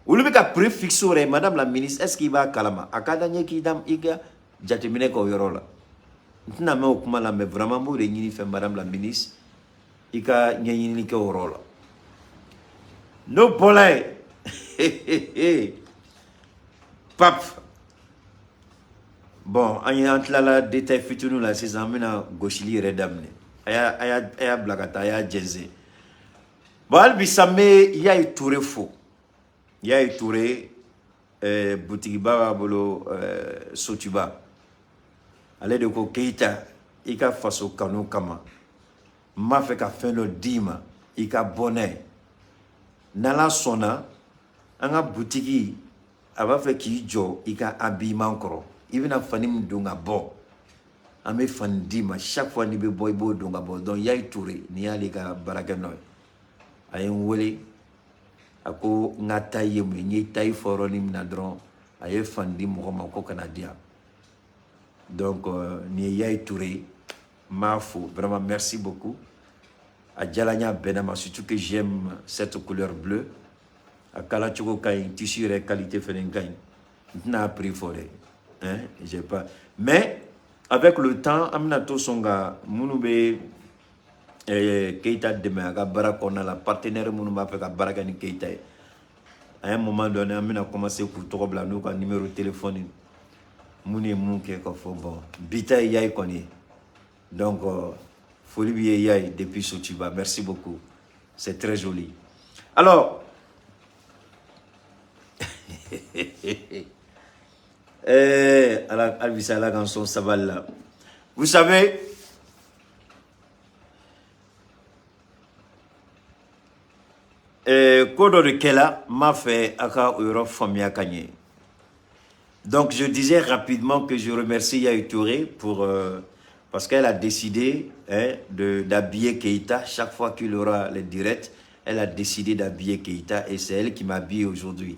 Olu bɛ ka prix fixe o yɛrɛ. Madame la ministre, est ce que i b'a kalama? A ka d'an ye k'i da i ka jateminɛ kɛ o yɔrɔ la. N tɛna mɛn o kuma la, mais vraiment n b'o de ɲini fɛ, madame la ministre, i ka ɲɛɲinini kɛ o yɔrɔ la. N'o bɔra yen, Pape, bon, an ye an tilala détail fitininw la, sisan an bɛna gosili yɛrɛ daminɛ. A y'a bila ka taa, a y'a jɛnsɛn. Bon, hali bi sa, n bɛ Yayi Ture fo. Yayi Ture, butigiba b'a bolo, Sotuba. Ale de ko: "Keyita, i ka faso kanu kama, n b'a fɛ ka fɛn dɔ d'i ma, i ka bɔ n'a ye." N'Ala sɔnna, an ka butigi, a b'a fɛ k'i jɔ i ka habillement kɔrɔ. I bɛna fani min don ka bɔ, an bɛ fani d'i ma. Chaque fois n'i bɛ bɔ, i b'o don ka bɔ. Donc Yayi Ture, nin y'ale ka baarakɛ nɔ ye. A ye n wele, a ko n ka taille ye mun ye. N ye taille fɔ yɔrɔnin min na dɔrɔn, a ye fani di mɔgɔ ma ko kana di yan. Donc nin ye Yayi Touré, n b'a fo vraiment, merci beaucoup. A diyara n ye, a bɛnna ma, surtout que j'aime cette couleur bleue. A kala cogo ka ɲi, tissu yɛrɛ qualité fɛnɛ ka ɲi. N tɛna a prix fɔ dɛ, hein, j'ai pas, mais avec le temps an bɛna to sɔn ka minnu bɛ Keita dɛmɛ a ka baara kɔnɔna la, partenaire minnu b'a fɛ ka baara kɛ ni Keita ye, à un moment donné an bɛna commencer k'u tɔgɔ bila n'u ka numéro téléphone, mun ye mun kɛ ka fɔ. Bon, bi ta ye Yayi kɔni ye. Donc foli b'i ye Yayi depuis Sotuba, merci beaucoup, c'est très joli. Alors ala halisa ala k'an sɔn sabali la. Vous savez, ko dɔ de kɛla, n b'a fɛ a ka o yɔrɔ faamuya ka ɲɛ. Donc je disais rapidement que je remercie Yayi Touré pour parce qu'elle a décidé, hein, d'habiller Keita chaque fois qu'il aura les directs. Elle a décidé d'habiller Keita et c'est elle qui m'habille aujourd'hui.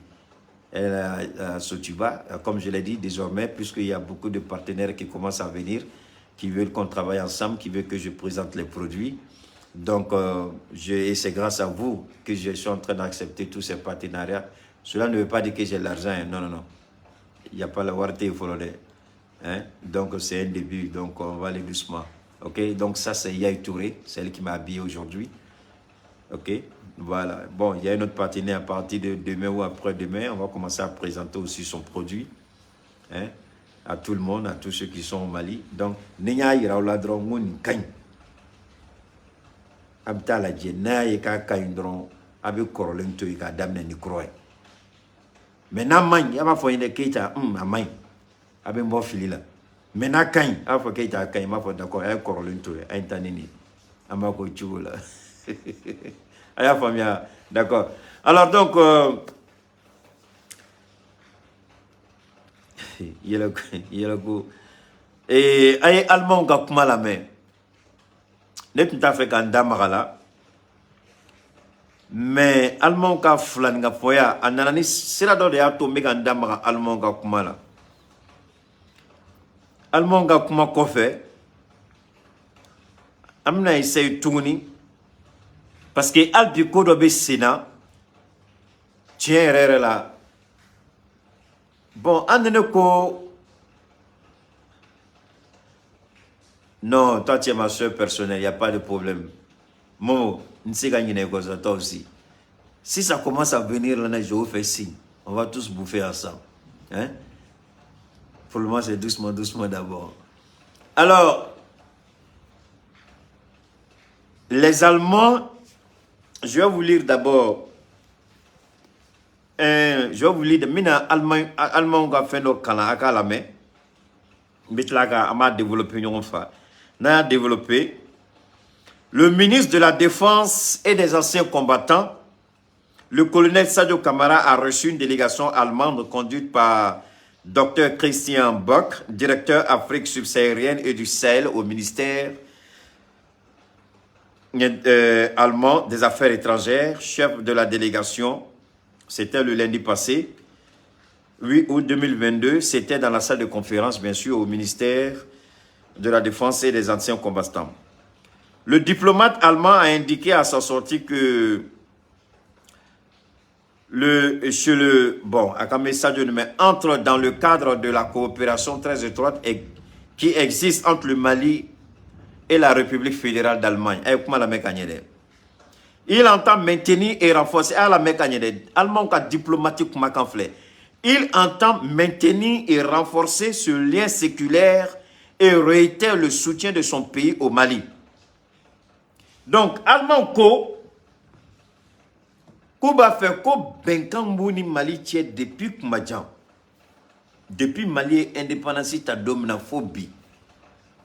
Elle a Sotuba, comme je l'ai dit, désormais, puisqu'il y a beaucoup de partenaires qui commencent à venir, qui veulent qu'on travaille ensemble, qui veulent que je présente les produits. Donc, et c'est grâce à vous que je suis en train d'accepter tous ces partenariats. Cela ne veut pas dire que j'ai l'argent, hein. Non, non, non. Il n'y a pas la warté, il faut le. Hein? Donc, c'est un début. Donc, on va aller doucement. Ok? Donc, ça, c'est Yayi Touré. C'est elle qui m'a habillé aujourd'hui. Ok? Voilà. Bon, il y a une autre partenaire à partir de demain ou après-demain. On va commencer à présenter aussi son produit, hein, à tout le monde, à tous ceux qui sont au Mali. Donc, ni y'a yira aw la dɔrɔn n ko nin ka ɲi. A bɛ taa lajɛ, n'a y'a ye k'a ka ɲi dɔrɔn, a bɛ kɔrɔlen to yen k'a daminɛ ni kura ye. Mais n'a man ɲi, a b'a fɔ n ɲɛna Keita, a man ɲi. A bɛ n bɔ fili la. Mais n'a ka ɲi, a b'a fɔ Keita a ka ɲi. N b'a fɔ d'accord, a ye kɔrɔlen to yen, a ye taa ni nin ye. An b'a k'o cogo la. A y'a faamuya, d'accord. Alors donc, yɛlɛ yɛlɛ ko a ye Alimanw ka kuma lamɛn. Ne tun t'a fɛ ka n da maga la, mais Alimanw ka filaninkafoya a nana ni sira dɔ de y'a to n bɛ ka n da maga Alimanw ka kuma la. Alimanw ka kuma kɔfɛ, an bɛna essayer tuguni, parce que hali bi ko dɔ bɛ sen na tiɲɛ yɛrɛ yɛrɛ la. Bon, an ni ne ko non, toi tu es ma soeur personnelle, il n'y a pas de problème. Momo, n tɛ se ka ɲinɛ i kɔ sa, toi aussi. Si ça commence à venir là, je vous fais signe. On va tous bouffer ensemble. Hein? Pour le moment, c'est doucement, doucement d'abord. Alors, les Allemands, je vais vous lire d'abord. Je vais vous lire. Mina Allemagne, Allemand ka fɛn dɔ kalan a k'a lamɛn. N bɛ tila ka an b'a développer ɲɔgɔn fɛ. N'a y'a développé, le ministre de la Défense et des anciens combattants, le colonel Sadio Camara, a reçu une délégation allemande conduite par Dr Christian Bock, directeur Afrique subsaharienne et du Sahel au ministère allemand des Affaires étrangères, chef de la délégation. C'était le lundi passé, 8 août 2022. C'était dans la salle de conférence, bien sûr, au ministère de la Défense et des anciens combattants. Le diplomate allemand a indiqué à sa sortie que Akame Sadio Numé entre dans le cadre de la coopération très étroite et qui existe entre le Mali et la République fédérale d'Allemagne. Il entend maintenir et renforcer à la Allemand diplomatique. Il entend maintenir et renforcer ce lien séculaire et réitère le soutien de son pays au Mali. Donc, Allemand ko k'u b'a fɛ ko bɛnkan b'u ni Mali cɛ depuis kuma jan. Depuis Mali ye indépendance ta don min na fo bi,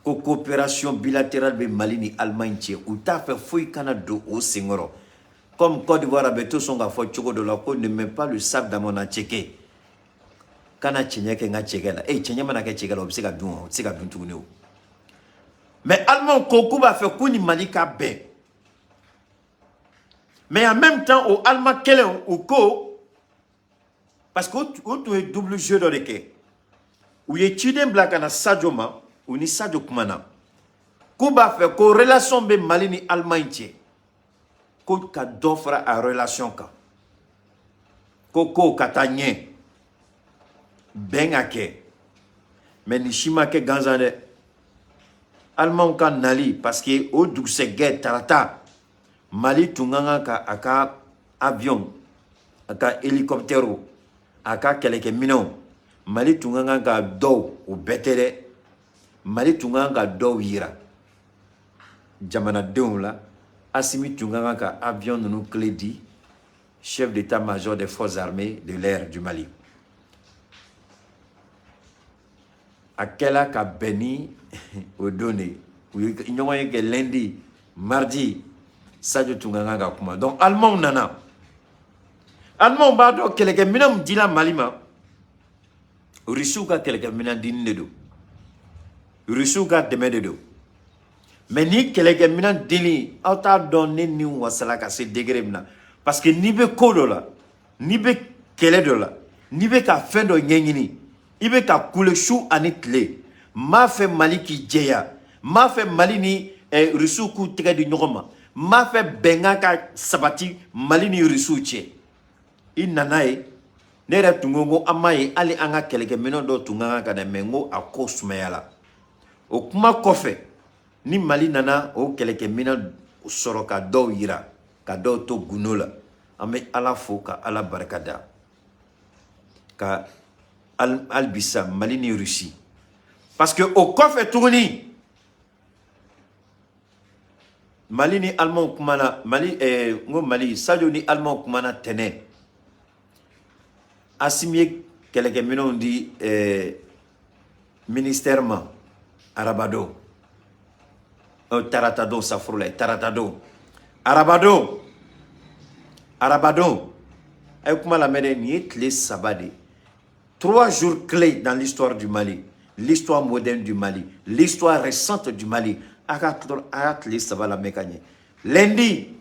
ko coopération bilatérale bɛ Mali ni Allemagne cɛ, u t'a fɛ foyi kana don o senkɔrɔ. Comme Côte d'Ivoire a bɛ to sɔn k'a fɔ cogo dɔ la ko ne mets pas le sable dans mon attiéké. Kana cɛɲɛ kɛ n ka cɛkɛ la. Cɛɲɛ mana kɛ cɛkɛ la, o bɛ se ka dun wa? O tɛ se ka dun tuguni o. Mais Allemand ko k'u b'a fɛ k'u ni Mali ka bɛn. Mais en même temps, o Allemand kelen u ko, parce que o tun ye double jeu dɔ de kɛ. U ye ciden bila ka na Sadio ma. U ni Sadio kumana k'u b'a fɛ ko relation bɛ Mali ni Allemagne cɛ, ko ka dɔ fara a relation kan, ko kow ka taa ɲɛ, bɛn ka kɛ. Mais nin si ma kɛ gansan dɛ. Alimanw ka nali, parce que o dugusɛgɛ tarata, Mali tun ka kan ka a ka avion, a ka hélicoptère, a ka kɛlɛkɛminɛnw, Mali tun ka kan ka dɔw, o bɛɛ tɛ dɛ, Mali tun ka kan ka dɔw yira jamanadenw la. Assimi tun ka kan ka avion ninnu clé di chef d'état-major des forces armées de l'air du Mali. A kɛla ka bɛn ni o don de ye, u ye ɲɔgɔn ye kɛ lundi, mardi, Sadio tun ka kan ka kuma. Donc Alimanw nana, Alimanw b'a dɔn kɛlɛkɛminɛn min dila Mali ma, Rusiw ka kɛlɛkɛminɛn dini de don, Rusiw ka dɛmɛ de don. Mais ni kɛlɛkɛminɛn dili, aw t'a dɔn ne ni wasala ka se degré min na, parce que n'i bɛ ko dɔ la, n'i bɛ kɛlɛ dɔ la, n'i bɛ ka fɛn dɔ ɲɛɲini, i bɛ ka kule su ani tile, n b'a fɛ Mali k'i jɛya, n b'a fɛ Mali ni Rusiw k'u tɛgɛ di ɲɔgɔn ma, n b'a fɛ bɛnkan ka sabati Mali ni Rusiw cɛ. I nana ye, ne yɛrɛ tun ko ko an m'a ye hali an ka kɛlɛkɛminɛn dɔw tun ka kan ka na, mais n ko a ko sumayala. O kuma kɔfɛ, ni Mali nana o kɛlɛkɛminɛn sɔrɔ ka dɔw yira, ka dɔw to gundo la, an bɛ Ala fo ka Ala barika da ka halibisa Mali ni Russie. Parce que o kɔfɛ tuguni, Mali ni Alimanw kumana, Mali n ko Mali, Sadio ni Alimanw kumana tɛnɛ. Assimi ye kɛlɛkɛminɛnw di ministère ma arabadon, tarata don, safurula, tarata don, arabadon, arabadon. A ye kuma lamɛn dɛ, nin ye tile 3 de ye. 3 jours clés dans l'histoire du Mali, l'histoire moderne du Mali, l'histoire récente du Mali. A ka tile 3 lamɛn ka ɲɛ. Lundi,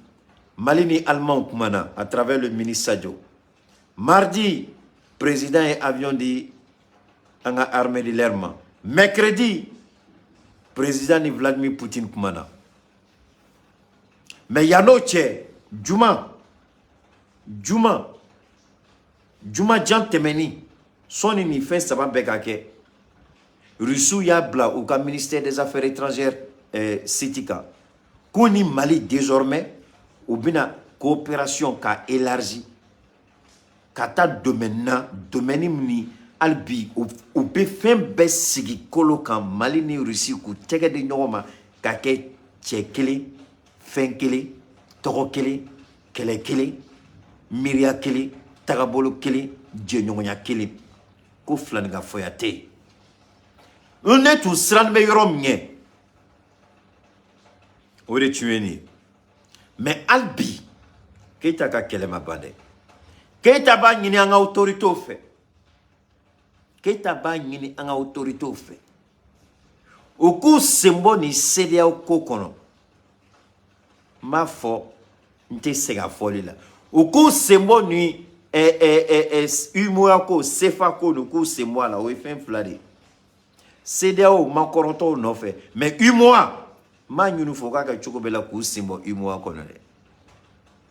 Mali ni Alimanw kumana à travers le ministre Sadio. Mardi, président ye avion di an ka armée de l'air ma. Mercredi, président ni Vladimir Poutine kumana. Mais yan'o cɛ, juma juma juma jan tɛmɛni, sɔnni nin fɛn 3 bɛɛ ka kɛ, Rusiw y'a bila u ka ministère des affaires étrangères site kan k'u ni Mali désormais u bɛna coopération ka élargi ka taa domaine na, domaine min ni hali bi u bɛ fɛn bɛɛ sigi kolo kan, Mali ni Russie k'u tɛgɛ di ɲɔgɔn ma ka kɛ cɛ kelen, fɛn kelen, tɔgɔ kelen, kɛlɛ kelen, miiriya kelen, tagabolo kelen, jɛɲɔgɔnya kelen, ko filaninkafoya tɛ yen. Ne tun siran bɛ yɔrɔ min ɲɛ, o de tun ye nin ye. Mais hali bi, Keyita ka kɛlɛ ma ban dɛ. Keyita b'a ɲini an ka autorités fɛ, Keyita b'a ɲini an ka autorités fɛ, u k'u sen bɔ nin CEDEAO ko kɔnɔ. N b'a fɔ, n tɛ segin a fɔli la. U k'u sen bɔ nin UMOA ko, CFA ko, u k'u sen bɔ a la. O ye fɛn 2 de ye. CEDEAO ma kɔrɔtɔw nɔfɛ, mais UMOA, n b'a ɲini u fɛ u k'a kɛ cogo bɛɛ la k'u sen bɔ UMOA kɔnɔ dɛ,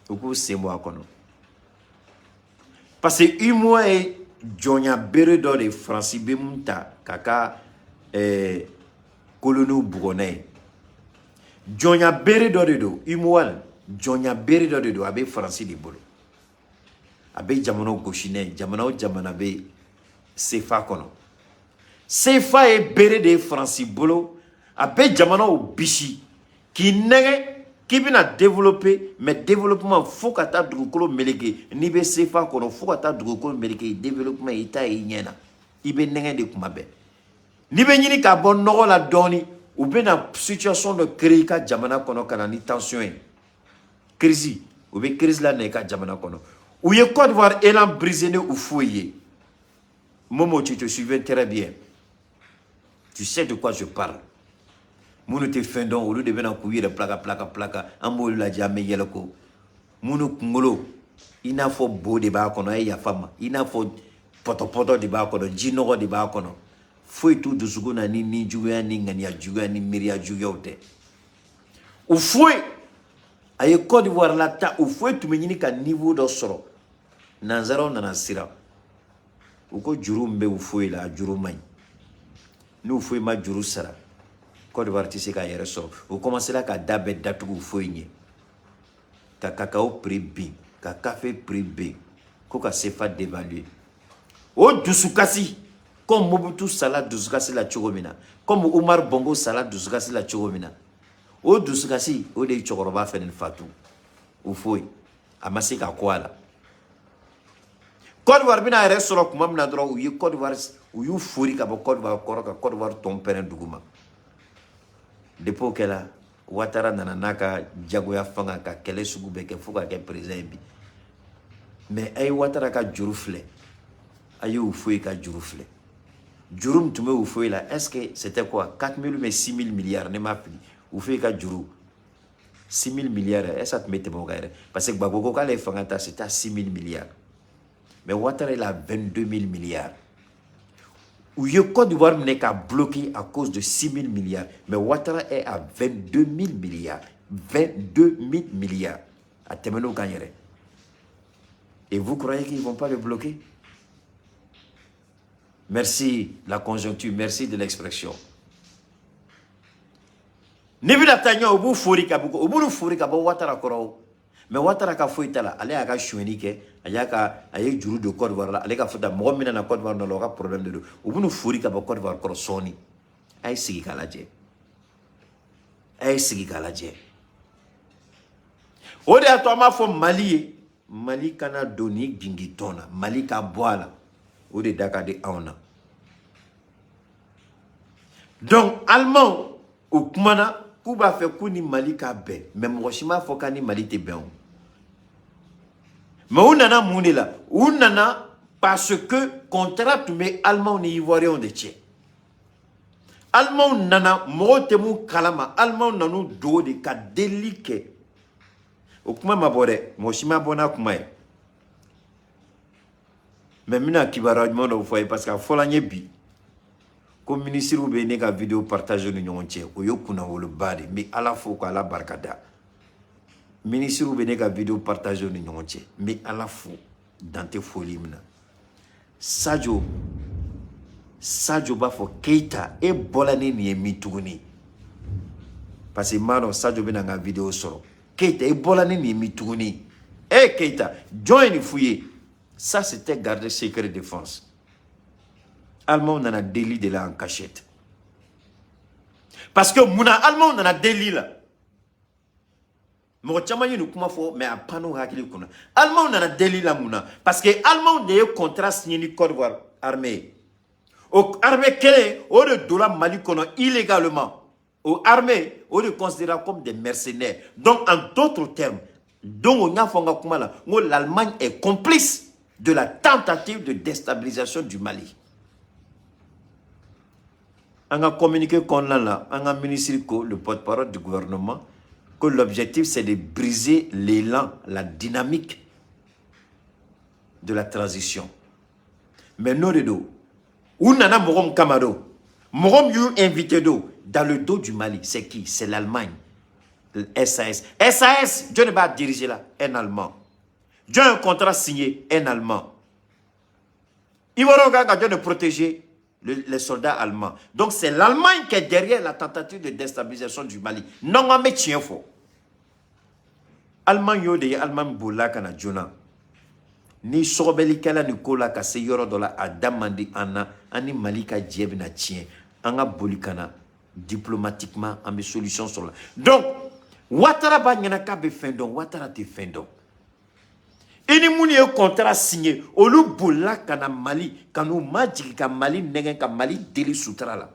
u k'u sen bɔ a kɔnɔ, parce que UMOA ye jɔnya bere dɔ de ye, Faransi bɛ mun ta k'a ka koloniw bugɔ n'a ye. Jɔnya bere dɔ de don, UMOA jɔnya bere dɔ de don, a bɛ Faransi de bolo, a bɛ jamanaw gosi n'a ye. Jamana o jamana bɛ CFA kɔnɔ, CFA ye bere de ye Faransi bolo, a bɛ jamanaw bisi k'i nɛgɛ k'i bɛna développer, mais développement fo ka taa dugukolo meleke. N'i bɛ CFA kɔnɔ, fo ka taa dugukolo meleke, développement i t'a ye i ɲɛ na, i bɛ nɛgɛ de kuma bɛɛ. N'i bɛ ɲini k'a bɔ nɔgɔ la dɔɔni, u bɛna situation dɔ créer i ka jamana kɔnɔ ka na ni tension ye, crise, u bɛ crise la na i ka jamana kɔnɔ. U ye Côte d'Ivoire élan brisé ni u foyi ye. Momo, tu te souviens très bien, tu sais de quoi je parle. Minnu tɛ fɛn dɔn, olu de bɛna k'u yɛrɛ plaka plaka plaka, an b'olu lajɛ, an bɛ yɛlɛ ko minnu kunkolo i n'a fɔ bo de b'a kɔnɔ, a ye yafa ma, i n'a fɔ pɔtɔpɔtɔ de b'a kɔnɔ, ji nɔgɔ de b'a kɔnɔ. Foyi t'u dusukun na ni nijuguya ni ŋaniya juguya ni miiriya juguyaw tɛ. Houphouët a ye Côte d'Ivoire la ta. Houphouët tun bɛ ɲini ka niveau dɔ sɔrɔ. Nanzaraw nana siran, u ko juru min bɛ Houphouët la, a juru man ɲi. Ni Houphouët ma juru sara, Côte d'Ivoire tɛ se k'a yɛrɛ sɔrɔ. U commencera ka da bɛɛ datugu Houphouët ɲɛ, ka cacao prix bin, ka café prix bin, ko ka CFA dévaluer. O dusukasi, comme Mobutu sala dusukasi la cogo min na, comme Umar Bongo sala dusukasi la cogo min na, o dusukasi o de ye cɛkɔrɔba fɛnɛ fatu. Houphouët a ma se ka ko a la. Côte d'Ivoire bɛna a yɛrɛ sɔrɔ tuma min na dɔrɔn, u ye Côte d'Ivoire, u y'u fori ka bɔ Côte d'Ivoire kɔrɔ, ka Côte d'Ivoire tɔn pɛrɛn dugu ma. Depuis o kɛla, Ouattara nana n'a ka jagoya fanga ka kɛlɛ sugu bɛɛ kɛ fo ka kɛ président ye bi. Mais a ye Ouattara ka juru filɛ, a ye Houphouët ka juru filɛ. Juru min tun bɛ Houphouët la, est ce que c'était quoi, 4 000 ou 6 000 milliards? Ne m'a fili, Houphouët ka juru 6 000 milliards, est ce que a tun bɛ tɛmɛ o kan yɛrɛ? Parce que Gbagbo ko k'ale ye fanga ta, c'était à 6 000 milliards, mais Ouattara, il a 22 000 milliards. U ye Côte d'Ivoire minɛ k'a bloqué à cause de 6 000 milliards, mais Ouattara est à 22 000 milliards, 22 000 milliards, a tɛmɛn'o kan yɛrɛ. Et vous croyez qu'ils vont pas le bloquer? Merci la conjoncture, merci de l'expression. Ni bɛna taa ɲɛ, u b'u fori ka bɔ, u b'u fori ka bɔ Ouattara kɔrɔ o. Mais Ouattara ka foyi t'a la. Ale y'a ka sonyɛli kɛ, a y'a ka, a ye juru don Côte d'Ivoire la, ale ka fɔ mɔgɔ min nana Côte d'Ivoire nɔ la, o ka problème de don. U b'u fori ka bɔ Côte d'Ivoire kɔrɔ sɔɔni. A ye sigi k'a lajɛ, a ye sigi k'a lajɛ. O de y'a to an b'a fɔ Mali ye, Mali kana don ni gingitɔn na, Mali ka bɔ a la, o de da ka di anw na. Donc Allemand u kumana k'u b'a fɛ k'u ni Mali ka bɛn, mais mɔgɔ si m'a fɔ k'a ni Mali tɛ bɛn o. Mais u nana mun de la? U nana parce que contrat tun bɛ Allemand ni Ivoiriens de cɛ. Allemand nana, mɔgɔw tɛ mun kalama, Allemand nan'u dogo de ka delili kɛ. O kuma ma bɔ dɛ, mɔgɔ si ma bɔ n'a kuma ye. Mais n bɛna kibaruya ɲuman dɔw fɔ a ye, parce que a fɔla n ye bi ko minisiriw bɛ ne ka vidéo partage ni ɲɔgɔn cɛ. O ye kunnawoloba de. N bɛ Ala fo k'Ala barika da. Minisiriw bɛ ne ka vidéo partage ni ɲɔgɔn cɛ, n bɛ Ala fo dan tɛ foli min na. Sadio, Sadio b'a fɔ Keyita, e bɔla ni nin ye min tuguni? Parce que n b'a dɔn Sadio bɛna n ka vidéo sɔrɔ. Keyita, e bɔla ni nin ye min tuguni? E Keyita, jɔn ye nin f'u ye? Ça, c'était garder secret défense. Allemand nana deli de la en cachette. Parce que munna Allemand nana deli la? Mɔgɔ caman ye nin kuma fɔ, mais a pan'u hakili kunna. Allemand nana deli la mun na? Parce que Allemand de ye contrat signé ni Côte d'Ivoire armée ye. O armée kelen o de donna Mali kɔnɔ illégalement. O armée o de considéré comme des mercenaires. Donc en d'autres termes, donc n y'a fɔ n ka kuma la n ko l'Allemagne est complice de la tentative de déstabilisation du Mali. An ka communiqué kɔnɔna la, an ka ministre ko, le porte-parole du gouvernement, que l'objectif, c'est de briser l'élan, la dynamique de la transition. Mais n'o de don, u nana mɔgɔ min kama don, mɔgɔ min y'u invité don dans le dos du Mali, c'est qui? C'est l'Allemagne. SAS. SAS, jɔn de b'a diriger la? Un Allemand. Jɔn ye contrat signé? Un Allemand. Ivoiriens kan ka jɔn de protéger? Les soldats allemands. Donc c'est l'Allemagne qui est derrière la tentative de déstabilisation du Mali. Non, an bɛ tiɲɛ fɔ. Allemagne y'o de ye. Allemagne bolila ka na joona. Ni sɔgɔbɛlikɛla nin ko la ka se yɔrɔ dɔ la, a da man di an na, an ni Mali ka jɛ bɛna tiɲɛ. An ka boli ka na diplomatiquement, an bɛ solution sɔrɔ la. Donc Ouattara b'a ɲɛna k'a bɛ fɛn dɔn, Ouattara tɛ fɛn dɔn. I ni minnu ye contrat signé, olu bolila ka na Mali ka n'u majigin ka Mali nɛgɛn, ka Mali deli sutura la.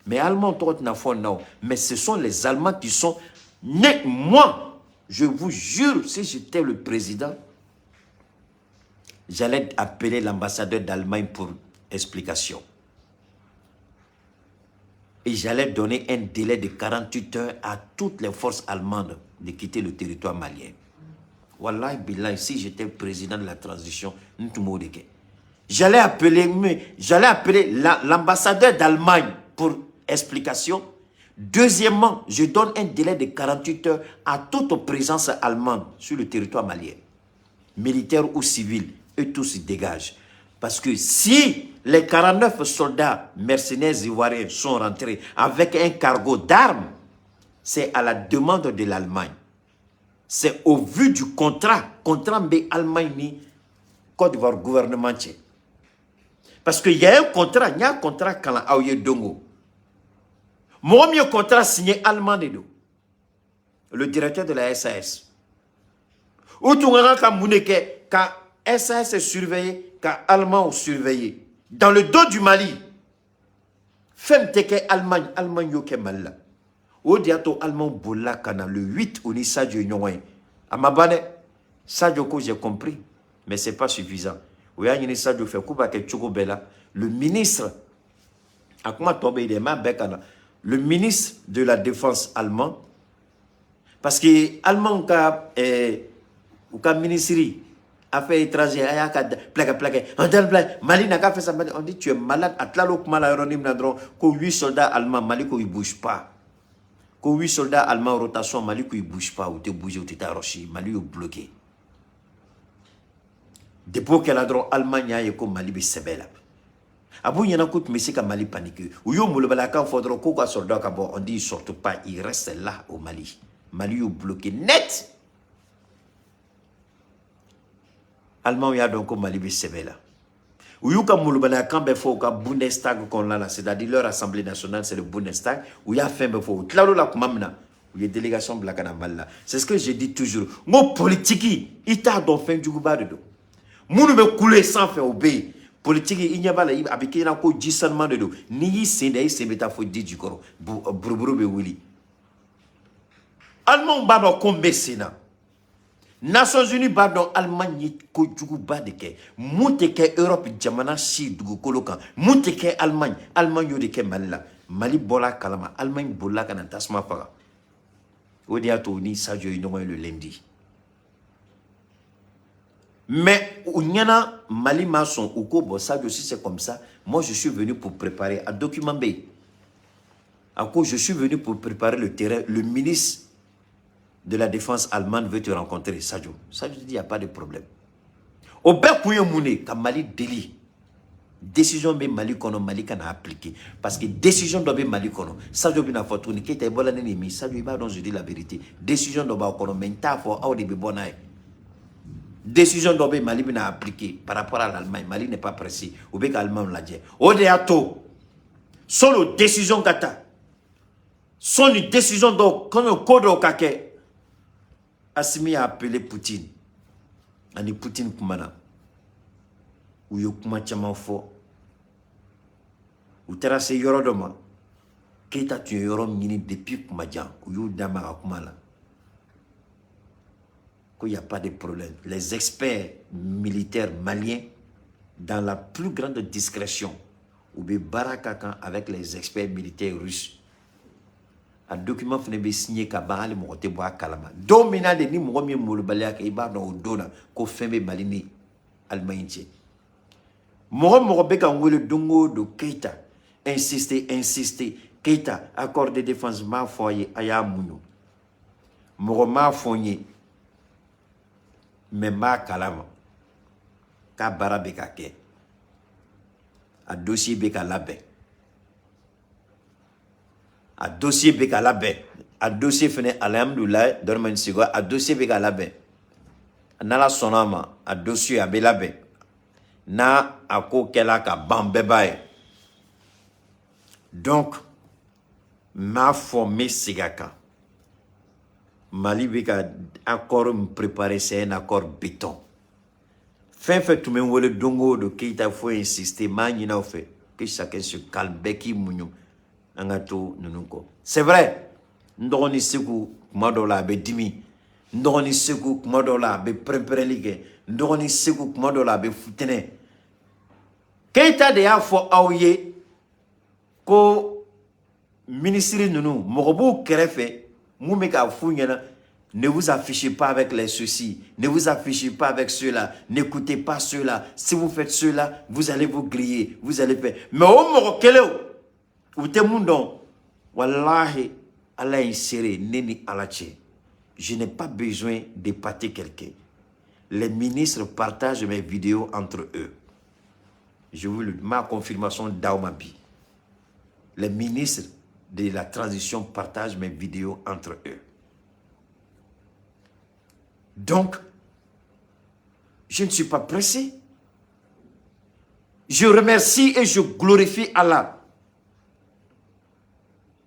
Mais Allemands tɔgɔ tɛna fɔ nin na o, mais ce sont les Allemands qui sont nés. Moi, je vous jure, si j'étais le président, j'allais appeler l'ambassadeur d'Allemagne pour explication et j'allais donner un délai de 48 heures à toutes les forces allemandes de quitter le territoire malien. Wallahi billahi, si j'étais président de la transition, n tun b'o de kɛ. J'allais appeler l'ambassadeur d'Allemagne pour explication. Deuxièmement, je donne un délai de 48 heures à toute présence allemande sur le territoire malien, militaire ou civil, eux tous se dégagent. Parce que si les 49 soldats mercenaires ivoiriens sont rentrés avec un cargo d'armes, c'est à la demande de l'Allemagne. C'est au vu du contrat, contrat bɛ Allemagne ni Côte d'Ivoire gouvernement cɛ. Parce qu'il y a un contrat, il y a un contrat kalan aw ye dongo. Mɔgɔ min ye contrat signé, allemand de don. Le directeur de la SAS. U tun ka kan ka mun de kɛ? Ka SAS surveiller, ka Allemand surveiller. Dans le dos du Mali. Fɛn min tɛ kɛ Allemagne, Allemagne y'o kɛ Mali la. O de y'a to Allemand bolila ka na le 8, o ni Sadio ye ɲɔgɔn ye. A ma ban dɛ. Sadio ko: "J'ai compris, mais c'est pas suffisant." O y'a ɲini Sadio fɛ k'u b'a kɛ cogo bɛɛ la. Le ministre, a kuma tɔ bɛ yen dɛ, n b'a bɛɛ ka na. Le ministre de la Défense allemand, parce que allemand ka u ka ministre affaires étrangères a y'a ka plaqué plaqué on t'a plaqué Mali n'a qu'à faire ça. On dit: "Tu es malade." A tilal'o kuma la yɔrɔnin min na dɔrɔn, ko huit soldats allemands, Mali ko il bouge pas. Ko huit soldats allemands rotation, Mali ko il bouge pas, u tɛ bouger, u tɛ taa yɔrɔ si. Mali y'u bloqué. Depuis o kɛra dɔrɔn, Allemagne y'a ye ko Mali bɛ sɛbɛ la. A b'u ɲɛna k'u tun bɛ se ka Mali paniquer. U y'o molobaliyakan fɔ dɔrɔn k'u ka soldat ka bɔ. On dit: "Ils sortent pas, ils restent là au Mali." Mali y'u bloqué net. Allemand y'a dɔn ko Mali bɛ sɛbɛ la. U y'u ka molobaliyakan bɛɛ fɔ u ka Bundestag kɔnɔna la, c'est-à-dire leur assemblée nationale, c'est le Bundestag. U y'a fɛn bɛɛ fɔ. U tilal'o la tuma min na, u ye délégation bila ka na Mali la. C'est ce que je dis toujours, n ko politique, i t'a dɔn, fɛn juguba de don. Minnu bɛ kule sanfɛ, o bɛ yen. Politique, i ɲɛ b'a la, a bɛ k'i ɲɛna ko ji sanuman de don. N'i y'i sen da, i sen bɛ taa fo ji jukɔrɔ, buruburu bɛ wuli. Alimanw b'a dɔn ko n bɛ sen na. Nations Unies b'a dɔn Allemagne ye kojuguba de kɛ. Mun tɛ kɛ Europe jamana si dugukolo kan, mun tɛ kɛ Allemagne, Allemagne y'o de kɛ Mali la. Mali bɔra a kalama, Allemagne bolila ka na tasuma faga. O de y'a to u ni Sadio ye ɲɔgɔn ye le lundi. Mais u ɲɛna Mali ma sɔn. U ko: "Bon Sadio, si c'est comme ça, moi je suis venu pour préparer." A document bɛ yen. A ko: "Je suis venu pour préparer le terrain. Le ministre de la Défense allemande veut te rencontrer, Sadio." Sadio dit: "Il n'y a pas de problème." O bɛɛ kun ye mun de ye? Ka Mali deli. Décision bɛ Mali kɔnɔ, Mali kana appliquer. Parce que décision dɔ bɛ Mali kɔnɔ. Sadio bɛna fɔ tuguni: "Keyita, i bɔla ne ni min?" Sadio, i b'a dɔn, je dis la vérité. Décision dɔ b'aw kɔnɔ, mais n t'a fɔ, aw de bɛ bɔ n'a ye. Décision dɔ bɛ Mali bɛna appliquer par rapport à l'Allemagne. Mali n'est pas pressé. U bɛ ka Allemagne lajɛ. O de y'a to sɔnni o décision ka ta, sɔnni décision dɔw kɔnɔ, ko dɔw ka kɛ, Assimi a appelé Poutine. Ani Poutine kumana. U ye kuma caman fɔ. U taara se yɔrɔ dɔ ma. Keyita tun ye yɔrɔ min ɲini depuis kuma jan, u y'u da maga kuma la ko y a pas de problème. Les experts militaires maliens, dans la plus grande discrétion, u bɛ baara ka kan avec les experts militaires russes. A document fana bɛ signé ka ban, hali mɔgɔ tɛ bɔ a kalama. Don min na de, ni mɔgɔ min ye molobaliya kɛ, i b'a dɔn o don na ko fɛn bɛ Mali ni Allemagne cɛ. Mɔgɔ mɔgɔ bɛ ka n wele don o don: "Keyita, insister, insister, Keyita, accord de défense." N b'a fɔ a ye, a y'a muɲu. Mɔgɔ m'a fɔ n ye, mais n b'a kalama k'a baara bɛ ka kɛ, a dossier bɛ ka labɛn, a dossier bɛ ka labɛn. A dossier fɛnɛ, alhamdulilayi, dɔrɔmɛ sego, a dossier bɛ ka labɛn. N'Ala sɔnna a ma, a dossier a bɛ labɛn. N'a a ko kɛla ka ban, bɛɛ b'a ye. Donc n b'a fɔ, n bɛ segin a kan, Mali bɛ ka accord min préparer, c'est un accord béton. Fɛn fɛn tun bɛ n wele don o don: "Keyita, faut insister", n b'a ɲini aw fɛ que chacun se calme, bɛɛ k'i muɲu, an ka to ninnu kɔ. C'est vrai, n dɔgɔnin Segu, kuma dɔw la a bɛ dimi. N dɔgɔnin Segu, kuma dɔw la a bɛ pɛrɛn-pɛrɛnli kɛ. N dɔgɔnin Segu, kuma dɔw la a bɛ futɛnɛ. Keyita de y'a fɔ aw ye ko minisiri ninnu, mɔgɔ b'u kɛrɛfɛ mun bɛ k'a f'u ɲɛna. Ne vous affichez pas avec les ceci, ne vous affichez pas avec ceux-là, n'écoutez pas ceux-là. Si vous faites ceux-là, vous allez vous griller, vous allez faire. Mais o mɔgɔ kelen u tɛ mun dɔn, walahi, Ala ye n seere, ne ni Ala cɛ. Je n'ai pas besoin d'épater quelqu'un. Les ministres partagent mes vidéos entre eux. Je vous le ma confirmation d'aw ma bi. Les ministres de la transition partagent mes vidéos entre eux. Donc, je ne suis pas pressé. Je remercie et je glorifie Allah.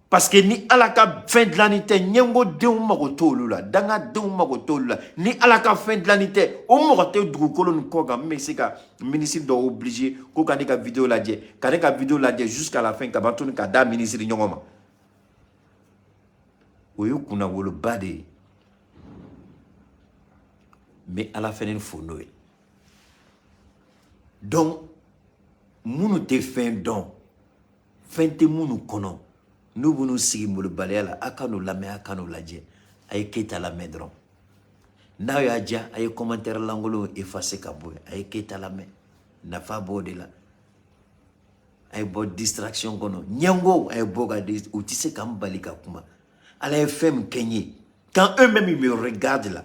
Parce que ni Ala ka fɛn dilanni tɛ, ɲɛngo denw mago t'olu la, dangadenw mago t'olu la. Ni Ala ka fɛn dilanni tɛ, o mɔgɔ tɛ dugukolo nin kɔ kan min bɛ se ka ministre dɔ obligé ko ka ne ka vidéo lajɛ, ka ne ka vidéo lajɛ jusqu'à la fin ka ban tuguni ka da ministre ɲɔgɔn ma. O ye kunnawoloba de ye. N bɛ Ala fɛnɛ fo n'o ye. Donc minnu tɛ fɛn dɔn, fɛn tɛ minnu kɔnɔ, n'u b'u sigi molobaliya la, a ka n'u lamɛn, a ka n'u lajɛ. A ye Keyita lamɛn dɔrɔn. N'aw y'a diya, a ye commentaire lankolon effacer ka bɔ yen. A ye Keyita lamɛn, nafa b'o de la. A ye bɔ distraction kɔnɔ, ɲɛngo a ye bɔ ka di, u tɛ se ka n bali ka kuma. Ala ye fɛn min kɛ n ye, quand eux-mêmes ils me regardent là,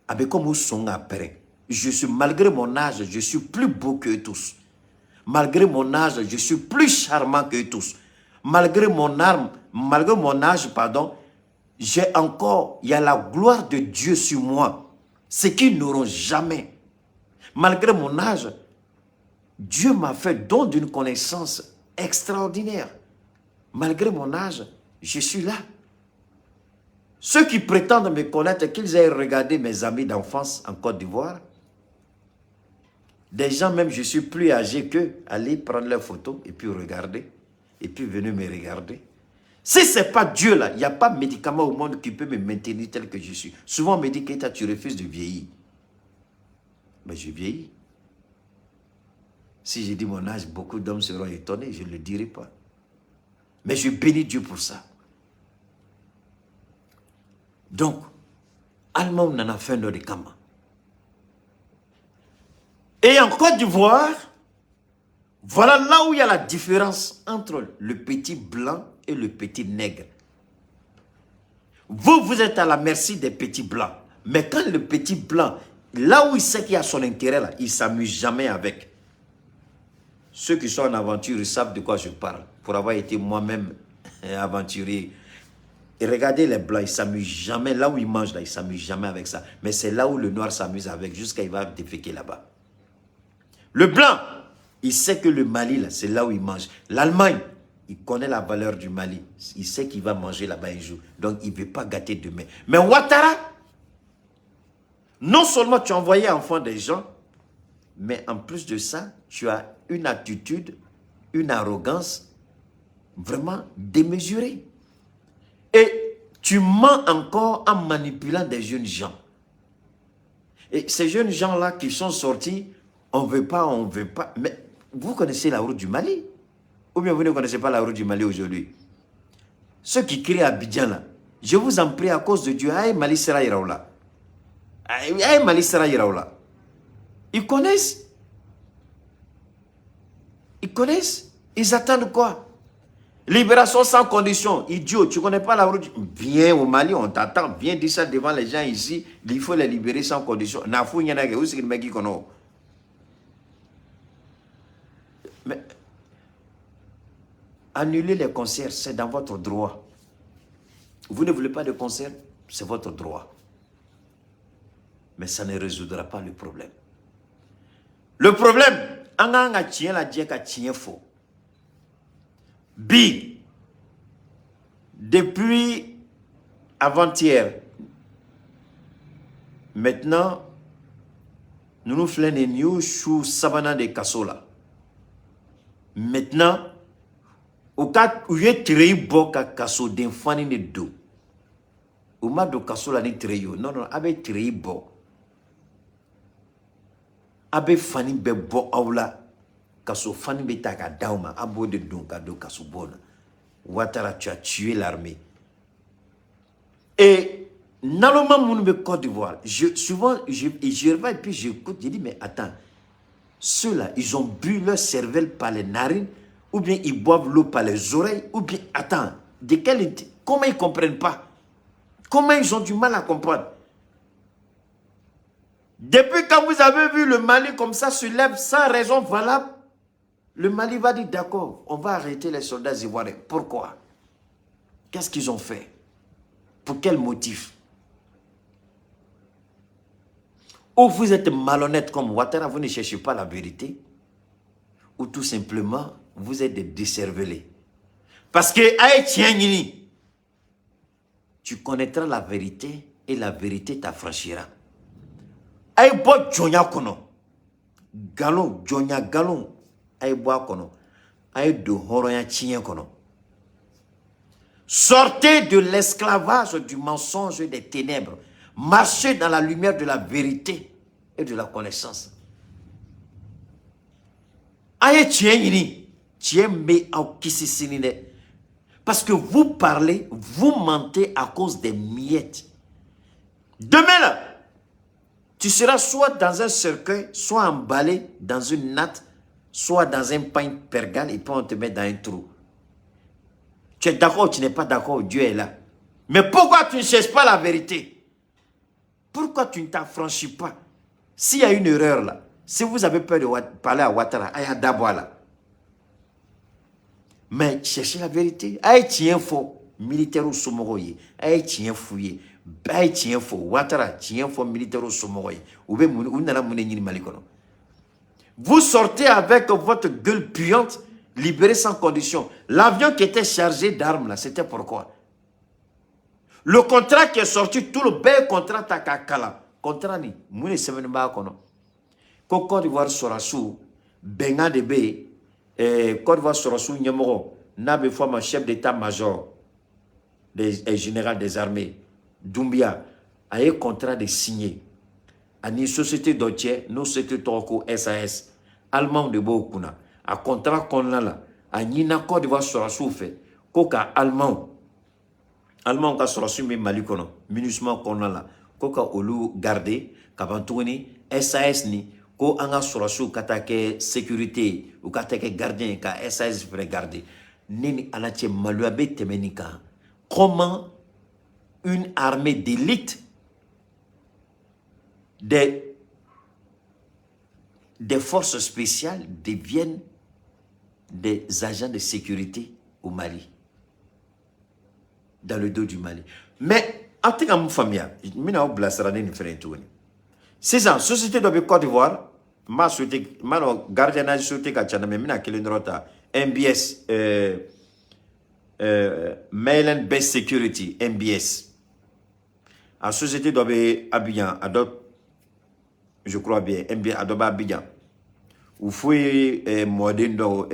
a bɛ comme u sɔn ka pɛrɛn. Je suis, malgré mon âge, je suis plus beau que eux tous. Malgré mon âge, je suis plus charmant que eux tous. Malgré mon arme, malgré mon âge, pardon, j'ai encore, il y a la gloire de Dieu sur moi, ce qu'ils n'auront jamais. Malgré mon âge, Dieu m'a fait don d'une connaissance extraordinaire. Malgré mon âge, je suis là. Ceux qui prétendent me connaître, qu'ils aient regardé mes amis d'enfance en Côte d'Ivoire, des gens même, je suis plus âgé qu'eux, allez prendre leurs photos et puis regarder, et puis venez me regarder. Si ce n'est pas Dieu là, il n'y a pas de médicament au monde qui peut me maintenir tel que je suis. Souvent on me dit que tu refuses de vieillir. Mais je vieillis. Si j'ai dit mon âge, beaucoup d'hommes seront étonnés, je ne le dirai pas. Mais je bénis Dieu pour ça. Donc, Allemand nana fɛn dɔ de kama. Et en Côte d'Ivoire, voilà là où il y a la différence entre le petit blanc et le petit nègre. Vous, vous êtes à la merci des petits blancs. Mais quand le petit blanc, là où il sait qu'il y a son intérêt, là, il ne s'amuse jamais avec. Ceux qui sont en aventure, ils savent de quoi je parle. Pour avoir été moi-même aventurier. Et regardez les blancs, ils ne s'amusent jamais. Là où ils mangent, là, ils ne s'amusent jamais avec ça. Mais c'est là où le noir s'amuse avec, jusqu'à il va déféquer là-bas. Le blanc, il sait que le Mali, là, c'est là où il mange. L'Allemagne, il connaît la valeur du Mali. Il sait qu'il va manger là-bas un jour. Donc, il ne veut pas gâter demain. Mais Ouattara, non seulement tu as envoyé enfant des gens, mais en plus de ça, tu as une attitude, une arrogance vraiment démesurée. Et tu mens encore en manipulant des jeunes gens. Et ces jeunes gens-là qui sont sortis, on ne veut pas, on ne veut pas. Mais vous connaissez la route du Mali? Ou bien vous ne connaissez pas la route du Mali aujourd'hui? Ceux qui crient à Abidjan là, je vous en prie à cause de Dieu, aïe Mali sera yira. Aïe Mali sera yira. Ils connaissent. Ils connaissent. Ils attendent quoi? Libération sans condition. Idiot, tu ne connais pas la route. Viens au Mali, on t'attend. Viens dire ça devant les gens ici. Il faut les libérer sans condition. Nafou, il y en a qui qui connaît. Mais annuler les concerts, c'est dans votre droit. Vous ne voulez pas de concert, c'est votre droit. Mais ça ne résoudra pas le problème. Le problème, an kan ka tiɲɛ lajɛ ka tiɲɛ fɔ. Bi, depuis avant-hier, maintenant, ninnu filɛ nin ye, nin y'u su sabanan de kaso la. Maintenant, u ka u ye treyi bɔ ka kasoden fani de don. U ma don kaso la ni treyi ye. Non, non, a bɛ treyi bɔ. A bɛ fani bɛɛ bɔ aw la. Kaso fani bɛ ta ka d'aw ma. A b'o de don ka don kaso bon na. Ouattara, tu as tué l'armée. Et Naloma minnu bɛ Côte d'Ivoire, souvent, je regarde et puis j'écoute, je dis, mais attends, ceux-là, ils ont bu leur cervelle par les narines, ou bien ils boivent l'eau par les oreilles, ou bien, attends, comment ils ne comprennent pas? Comment ils ont du mal à comprendre? Depuis quand vous avez vu le Mali comme ça se lève sans raison valable, le Mali va dire d'accord, on va arrêter les soldats ivoiriens. Pourquoi? Qu'est-ce qu'ils ont fait? Pour quel motif? Ou vous êtes malhonnête comme Ouattara, vous ne cherchez pas la vérité, ou tout simplement, vous êtes des décervelés. Parce que, tu connaîtras la vérité et la vérité t'affranchira. Aye bo jɔnya kɔnɔ, galon, jɔnya galon, aye bɔ a kɔnɔ, aye don hɔrɔnya tiɲɛ kɔnɔ. Sortez de l'esclavage du mensonge et des ténèbres. Marchez dans la lumière de la vérité et de la connaissance. Aye tiɲɛ ɲini, tiɲɛ bɛ aw kisi sini dɛ. Parce que vous parlez, vous mentez à cause des miettes. Demain là, tu seras soit dans un cercueil, soit emballé dans une natte, soit dans un pain pergale et puis on te met dans un trou. Tu es d'accord ou tu n'es pas d'accord, Dieu est là. Mais pourquoi tu ne cherches pas la vérité? Pourquoi tu ne t'affranchis pas? S'il y a une erreur là, si vous avez peur de parler à Ouattara, aïe d'abord là. Mais cherchez la vérité. Aïe tiens faux, militaire ou somɔgɔw ye. Aïe tiens fou ye. Aïe tiens faux, Ouattara tiens faux militaire ou somɔgɔw ye. U bɛ mun, u nana mun de ɲini Mali kɔnɔ? Vous sortez avec votre gueule puante, libéré sans condition. L'avion qui était chargé d'armes là, c'était pourquoi? Le contrat qui est sorti, tout le bel contrat ta ka kalan. Contrat ni, mun de sɛbɛnnen b'a kɔnɔ? Ko Côte d'Ivoire sɔrɔsiw bɛnkan de bɛ yen. Côte d'Ivoire sɔrɔsiw ɲɛmɔgɔ n'a bɛ fɔ a ma chef d'état-major des général des armées Doumbia a ye contrat de signé ani société dɔ cɛ, n'o société tɔgɔ ko SAS, Allemand de b'o kunna. A contrat kɔnɔna la, a ɲinina Côte d'Ivoire sɔrɔsiw fɛ ko ka Allemand ka sɔrɔsiw bɛ Mali kɔnɔ MINUSMA kɔnɔna la, ko ka olu garder ka ban tuguni SAS ni ko an ka sɔrɔsiw ka taa kɛ sécurité ye, u ka taa kɛ gardien ye ka SAS fɛnɛ garder. Ne ni Ala cɛ, maloya bɛ tɛmɛ nin kan. Comment une armée d'élite des forces spéciales deviennent des agents de sécurité au Mali, dans le dos du Mali? Mais aw tɛ ka mun faamuya, n bɛna aw bilasira ni nin fɛnɛ ye tuguni. Sisan société dɔ bɛ Côte d'Ivoire, n b'a société, n b'a dɔn gardiennage société ka ca, mais n bɛna kelen dɔrɔn ta, MBS, Maryland Best Security, MBS. A société dɔ bɛ Abidjan, a dɔ, je crois bien, MBS, a dɔ bɛ Abidjan. Houphouët mɔden dɔw,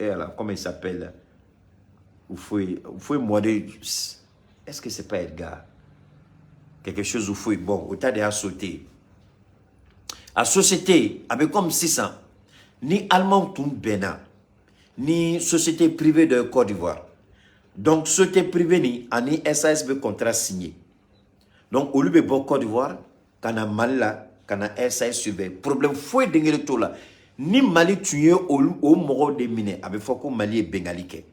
ala, comment il s'appelle? Houphouët mɔden, est-ce que c'est pas Edgar? Quelque chose Houphouët, bon, o ta de y'a sauté. A société, a bɛ comme sisan, ni Allemand tun bɛnna ni société privée de Côte d'Ivoire. Donc, société privée ni ani SAS bɛ contrat signé. Donc, olu bɛ bɔ Côte d'Ivoire ka na Mali la, ka na SAS surveiller. Problème foyi den kelen t'o la. Ni Mali tun ye olu o mɔgɔw de minɛ, a bɛ fɔ ko Mali ye bengali kɛ.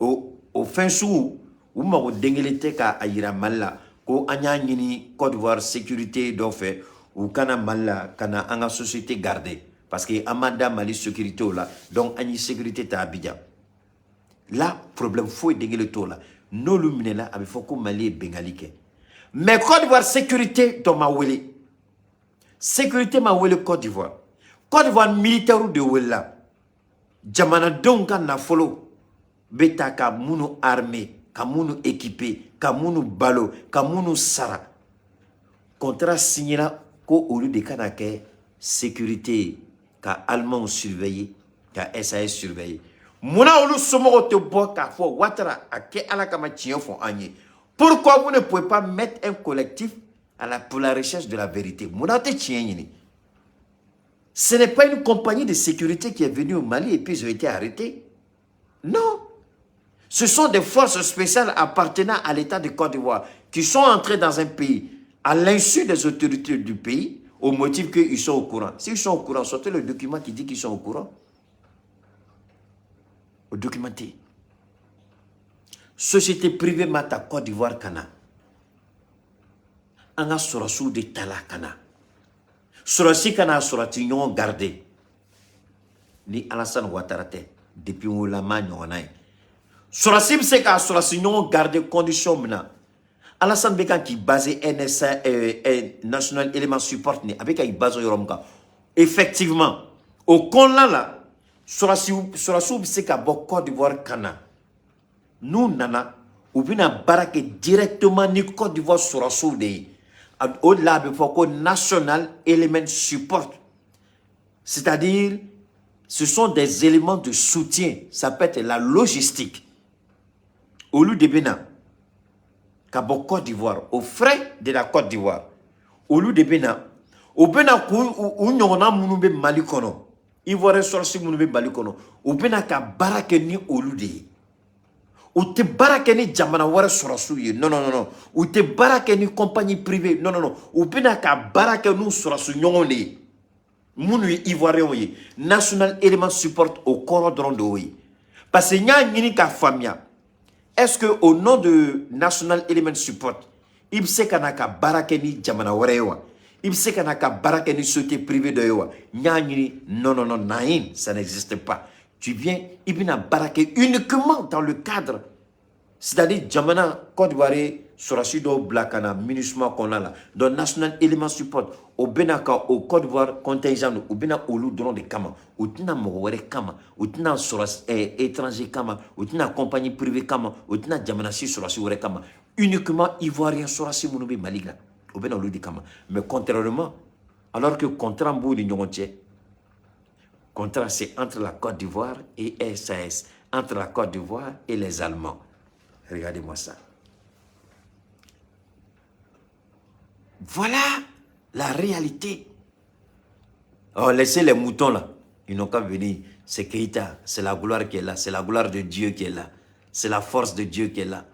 O fɛn sugu, u mago den kelen tɛ k'a yira Mali la ko an y'a ɲini Côte d'Ivoire sécurité dɔ fɛ, u kana Mali la ka na an ka société garder parce que an ma da Mali sécurité o la, donc an ye sécurité ta Abidjan. Là, problème foyi den kelen t'o la. N'olu minɛna, a bɛ fɔ ko Mali ye bengali kɛ. Mais Côte d'Ivoire sécurité dɔ ma wele. Sécurité ma wele Côte d'Ivoire. Côte d'Ivoire militaire de welela. Jamanadenw ka nafolo bɛ ta ka minnu armé, ka minnu équipé, ka minnu balo, ka minnu sara. Contrat signéra ko olu de kana kɛ sécurité ye, ka Allemands surveiller, ka SAS surveiller. Munna olu somɔgɔw tɛ bɔ k'a fɔ Ouattara a kɛ Ala kama tiɲɛ fɔ an ye? Pourquoi vous ne pouvez pas mettre un collectif pour la recherche de la vérité? Munna tɛ tiɲɛ ɲini? Ce n'est pas une compagnie de sécurité qui est venue au Mali et puis ils ont été arrêtés. Non. Ce sont des forces spéciales appartenant à l'État de Côte d'Ivoire qui sont entrés dans un pays à l'insu des autorités du pays, au motif qu'ils sont au courant. S'ils sont au courant, sortez le document qui dit qu'ils sont au courant. Au documenté. Société privée mata Côte d'Ivoire kana. An ka sɔrɔsiw de tala ka na. Sɔrɔsi kana sɔrɔti ɲɔgɔn garder. Ni Alassane Ouattara tɛ, depuis n wolola n m'a ɲɔgɔnna ye. Sɔrɔsi bɛ se k'a sɔrɔsi ɲɔgɔn garder condition min na. Alassane bɛ kan k'i baser NSA, National Element Support ni a bɛ ka i baser yɔrɔ min kan. Effectivement, o kɔnɔna la, sɔrɔsiw bɛ se ka bɔ Côte d'Ivoire ka na. N'u nana, u bɛna baara kɛ directement ni Côte d'Ivoire sɔrɔsiw de ye. O de la a bɛ fɔ ko National Element Support. C'est-à-dire, ce sont des éléments de soutien. Ça peut être la logistique. Olu de bɛ na ka bɔ Côte d'Ivoire, aux frais de la Côte d'Ivoire. Olu de bɛ na, u bɛ na k'u u ɲɔgɔnna minnu bɛ Mali kɔnɔ, Ivoirien sɔrɔsi minnu bɛ Mali kɔnɔ, u bɛ na ka baara kɛ ni olu de ye. U tɛ baara kɛ ni jamana wɛrɛ sɔrɔsiw ye. Non, non, non, non. U tɛ baara kɛ ni compagnie privée. Non, non, non. U bɛ na ka baara kɛ n'u sɔrɔsi ɲɔgɔnw de ye. Minnu ye Ivoiriens ye. National Element Support, o kɔrɔ dɔrɔn de y'o ye. Parce que n y'a ɲini k'a faamuya. Est-ce que au nom de National Element Support, i bɛ se ka na ka baara kɛ ni jamana wɛrɛ ye wa? I bɛ se ka na ka baara kɛ ni société privée dɔ ye wa? N y'a ɲini, non, non, non, naïn, ça n'existe pas. Tu viens, i bɛna baara kɛ uniquement dans le cadre, c'est-à-dire jamana Côte d'Ivoire ye sɔrɔsi dɔw bila ka na MINUSMA kɔnɔna la. Donc National Element Support, o bɛna ka o Côte d'Ivoire contingent, u bɛna olu dɔrɔn de kama. U tɛna mɔgɔ wɛrɛ kama, u tɛna sɔrɔ étranger kama, u tɛna compagnie privée kama, u tɛna jamana si sɔrɔsi wɛrɛ kama. Uniquement Ivoirien sɔrɔsi minnu bɛ Mali la, u bɛna olu de kama. Mais contrairement, alors que contrat b'u ni ɲɔgɔn cɛ, contrat c'est entre la Côte d'Ivoire et SAS, entre la Côte d'Ivoire et les Allemands. Regardez-moi ça. Voilà la réalité. Oh, laissez les moutons là. Ils n'ont qu'à venir. C'est Keïta, c'est la gloire qui est là. C'est la gloire de Dieu qui est là. C'est la force de Dieu qui est là.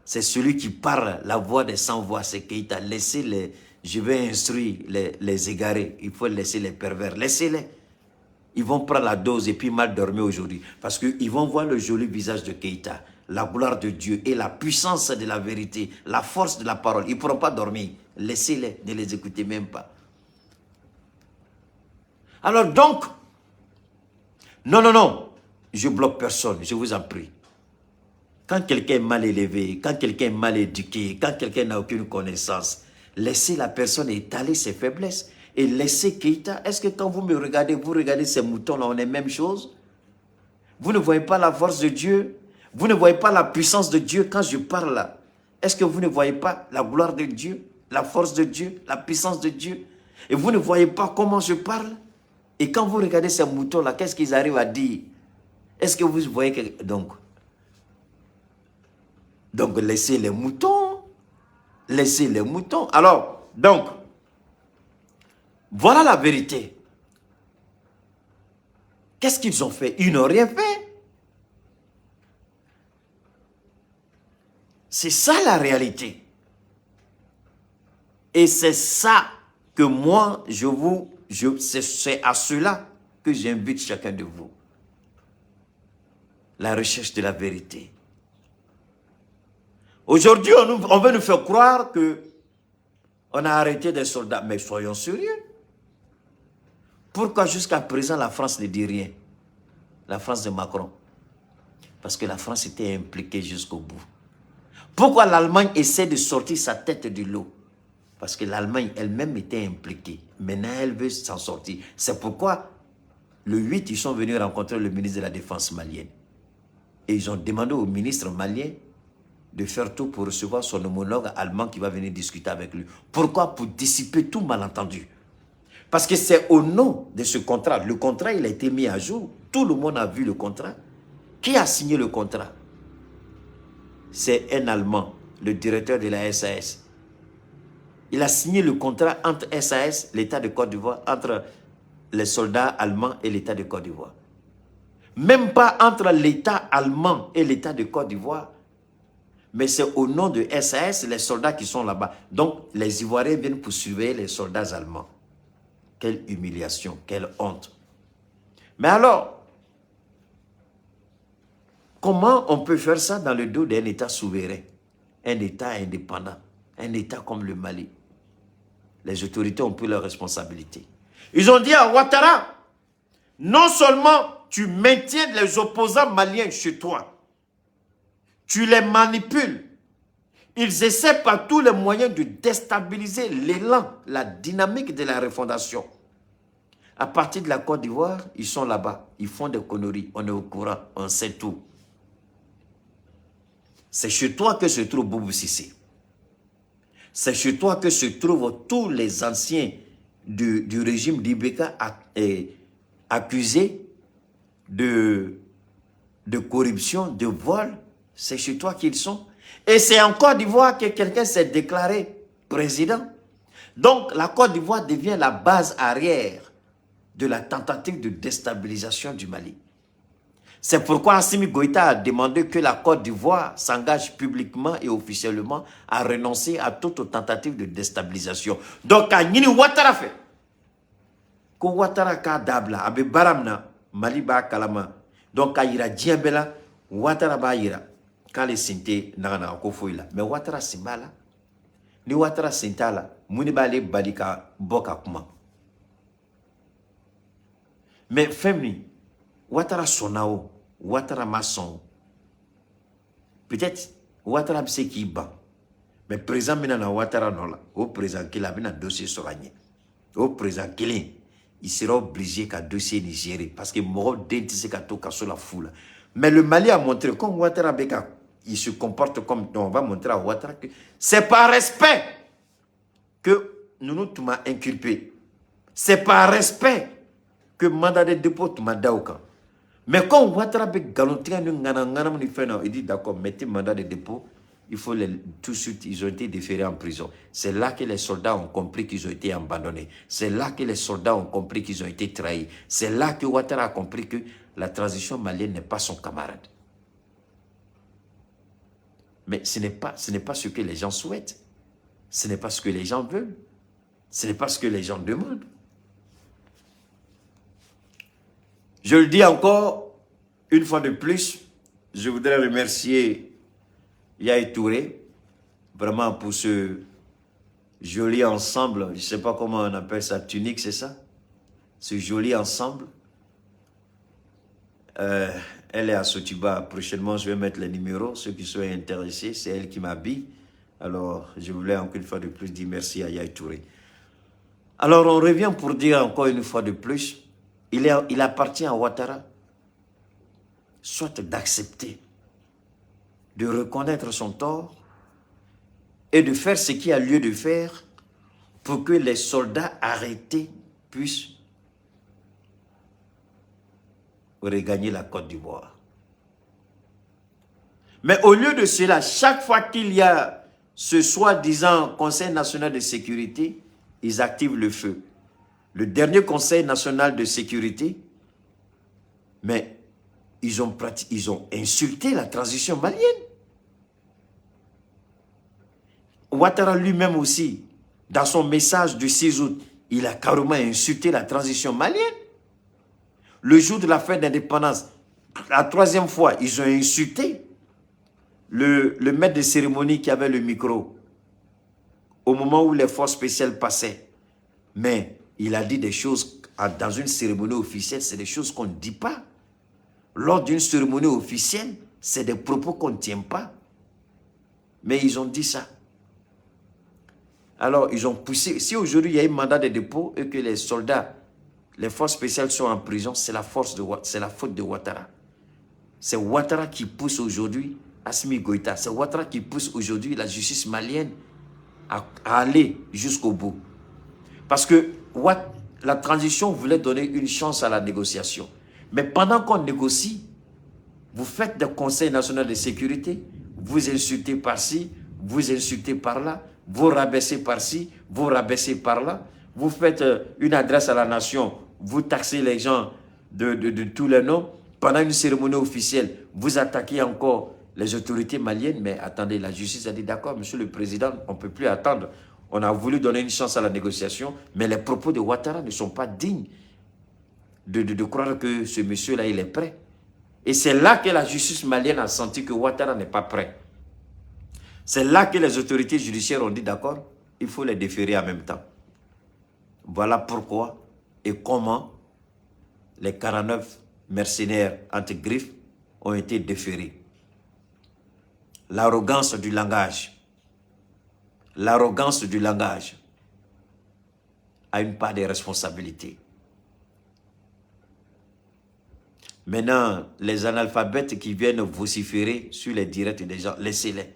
C'est celui qui parle, la voix des sans-voix, c'est Keïta. Laissez-les. Je vais instruire les égarés. Il faut laisser les pervers. Laissez-les. Ils vont prendre la dose et puis mal dormir aujourd'hui. Parce qu'ils vont voir le joli visage de Keïta, la gloire de Dieu et la puissance de la vérité, la force de la parole. Ils ne pourront pas dormir. Laissez-les, ne les écoutez même pas. Alors donc, non, non, non, je bloque personne, je vous en prie. Quand quelqu'un est mal élevé, quand quelqu'un est mal éduqué, quand quelqu'un n'a aucune connaissance, laissez la personne étaler ses faiblesses et laissez Keïta. Est-ce que quand vous me regardez, vous regardez ces moutons-là, on est même chose? Vous ne voyez pas la force de Dieu? Vous ne voyez pas la puissance de Dieu quand je parle là? Est-ce que vous ne voyez pas la gloire de Dieu, la force de Dieu, la puissance de Dieu? Et vous ne voyez pas comment je parle? Et quand vous regardez ces moutons-là, qu'est-ce qu'ils arrivent à dire? Est-ce que vous voyez que... Donc laissez les moutons. Laissez les moutons. Alors, donc, voilà la vérité. Qu'est-ce qu'ils ont fait? Ils n'ont rien fait. C'est ça la réalité. Et c'est ça que moi, c'est à cela que j'invite chacun de vous. La recherche de la vérité. Aujourd'hui, on veut nous faire croire que on a arrêté des soldats. Mais soyons sérieux. Pourquoi jusqu'à présent la France ne dit rien? La France de Macron. Parce que la France était impliquée jusqu'au bout. Pourquoi l'Allemagne essaie de sortir sa tête du lot? Parce que l'Allemagne elle-même était impliquée. Maintenant, elle veut s'en sortir. C'est pourquoi le 8, ils sont venus rencontrer le ministre de la Défense malienne. Et ils ont demandé au ministre malien de faire tout pour recevoir son homologue allemand qui va venir discuter avec lui. Pourquoi? Pour dissiper tout malentendu. Parce que c'est au nom de ce contrat. Le contrat, il a été mis à jour. Tout le monde a vu le contrat. Qui a signé le contrat? C'est un Allemand, le directeur de la SAS. Il a signé le contrat entre SAS, l'État de Côte d'Ivoire, entre les soldats allemands et l'État de Côte d'Ivoire. Même pas entre l'État allemand et l'État de Côte d'Ivoire. Mais c'est au nom de SAS, les soldats qui sont là-bas. Donc, les Ivoiriens viennent pour surveiller les soldats allemands. Quelle humiliation, quelle honte. Mais alors, comment on peut faire ça dans le dos d'un État souverain, un État indépendant, un État comme le Mali? Les autorités ont pris leurs responsabilités. Ils ont dit à Ouattara, non seulement tu maintiens les opposants maliens chez toi, tu les manipules. Ils essaient par tous les moyens de déstabiliser l'élan, la dynamique de la refondation. À partir de la Côte d'Ivoire, ils sont là-bas. Ils font des conneries. On est au courant, on sait tout. C'est chez toi que se trouve Boubou Cissé. C'est chez toi que se trouvent tous les anciens du régime d'IBK accusés de corruption, de vol. C'est chez toi qu'ils sont. Et c'est en Côte d'Ivoire que quelqu'un s'est déclaré président. Donc, la Côte d'Ivoire devient la base arrière de la tentative de déstabilisation du Mali. C'est pourquoi Assimi Goïta a demandé que la Côte d'Ivoire s'engage publiquement et officiellement à renoncer à toute tentative de déstabilisation. Donc, k'a ɲini Ouattara fɛ, ko Ouattara k'a dabila, a bɛ baara min na, Mali b'a kalama. Donc, k'a yira diɲɛ bɛɛ la, Ouattara b'a yira k'ale sen tɛ naganaga ko foyi la. Mais Ouattara sen b'a la. Ni Ouattara sen t'a la, mun de b'ale bali ka bɔ ka kuma? Mais fɛn min, Ouattara sɔnna o, Ouattara ma sɔn o. Peut-être Ouattara bɛ se k'i ban. Mais président bɛna na Ouattara nɔ la, o président kelen a bɛna dossier sɔrɔ a ɲɛ. O président kelen, il sera obligé ka dossier nin gérer parce que mɔgɔ den tɛ se ka to kaso la fu la. Mais le Mali a montré, comme Ouattara bɛ ka, il se comporte comme, on va montrer à Ouattara que c'est par respect que nous tun ma inculpé. C'est par respect que mandat de dépôt tun ma da o kan. Mais quand Ouattara bɛ nkalontigɛ ni ŋana ŋanamu ni fɛn na, il dit d'accord, mettez mandat de dépôt. Il faut les, tout de suite, ils ont été déférés en prison. C'est là que les soldats ont compris qu'ils ont été abandonnés. C'est là que les soldats ont compris qu'ils ont été trahis. C'est là que Ouattara a compris que la transition malienne n'est pas son camarade. Mais ce n'est pas ce que les gens souhaitent. Ce n'est pas ce que les gens veulent. Ce n'est pas ce que les gens demandent. Je le dis encore, une fois de plus, je voudrais remercier Yaye Touré, vraiment pour ce joli ensemble, je ne sais pas comment on appelle ça, tunique, c'est ça? Ce joli ensemble. Elle est à Sotuba. Prochainement, je vais mettre les numéros. Ceux qui sont intéressés, c'est elle qui m'habille. Alors, je voulais encore une fois de plus dire merci à Yaye Touré. Alors, on revient pour dire encore une fois de plus, il appartient à Ouattara, soit d'accepter, de reconnaître son tort et de faire ce qu'il y a lieu de faire pour que les soldats arrêtés puissent regagner la Côte d'Ivoire. Mais au lieu de cela, chaque fois qu'il y a ce soi-disant Conseil national de sécurité, ils activent le feu. Le dernier Conseil national de sécurité, mais ils ont insulté la transition malienne. Ouattara lui-même aussi, dans son message du 6 août, il a carrément insulté la transition malienne. Le jour de la fête d'indépendance, la troisième fois, ils ont insulté le maître de cérémonie qui avait le micro au moment où les forces spéciales passaient. Mais il a dit des choses dans une cérémonie officielle, c'est des choses qu'on ne dit pas. Lors d'une cérémonie officielle, c'est des propos qu'on ne tient pas. Mais ils ont dit ça. Alors, ils ont poussé. Si aujourd'hui, il y a un mandat de dépôt et que les soldats, les forces spéciales sont en prison, c'est la faute de Ouattara. C'est Ouattara qui pousse aujourd'hui Assimi Goïta. C'est Ouattara qui pousse aujourd'hui la justice malienne à aller jusqu'au bout. Parce que la transition voulait donner une chance à la négociation. Mais pendant qu'on négocie, vous faites des conseils nationaux de sécurité, vous insultez par-ci, vous insultez par-là, vous rabaissez par-ci, vous rabaissez par-là, vous faites une adresse à la nation, vous taxez les gens de tous les noms. Pendant une cérémonie officielle, vous attaquez encore Les autorités maliennes, mais attendez, la justice a dit d'accord, monsieur le président, on ne peut plus attendre. On a voulu donner une chance à la négociation, mais les propos de Ouattara ne sont pas dignes de croire que ce monsieur-là, il est prêt. Et c'est là que la justice malienne a senti que Ouattara n'est pas prêt. C'est là que les autorités judiciaires ont dit d'accord, il faut les déférer en même temps. Voilà pourquoi et comment les 49 mercenaires entre griffes ont été déférés. L'arrogance du langage. L'arrogance du langage a une part de responsabilité. Maintenant, les analphabètes qui viennent vociférer sur les directs des gens, laissez-les.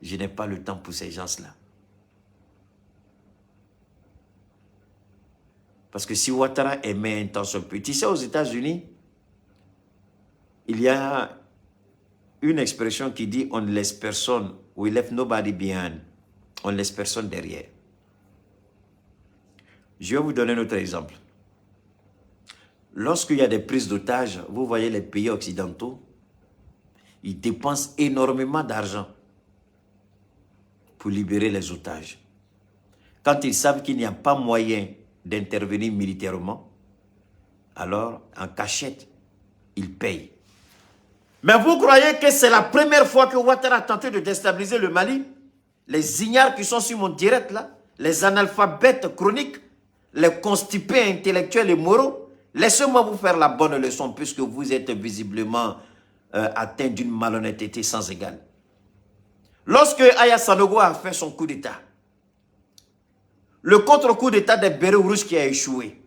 Je n'ai pas le temps pour ces gens-là. Parce que si Ouattara émet un temps soit peu, tu sais, aux États-Unis, il y a une expression qui dit on ne laisse personne, we left nobody behind. On ne laisse personne derrière. Je vais vous donner un autre exemple. Lorsqu'il y a des prises d'otages, vous voyez les pays occidentaux, ils dépensent énormément d'argent pour libérer les otages. Quand ils savent qu'il n'y a pas moyen d'intervenir militairement, alors en cachette, ils payent. Mais vous croyez que c'est la première fois que Ouattara a tenté de déstabiliser le Mali? Les ignares qui sont sur mon direct là, les analphabètes chroniques, les constipés intellectuels et moraux, laissez-moi vous faire la bonne leçon puisque vous êtes visiblement atteint d'une malhonnêteté sans égale. Lorsque Aya Sanogo a fait son coup d'État, le contre-coup d'État des Bérets rouges qui a échoué,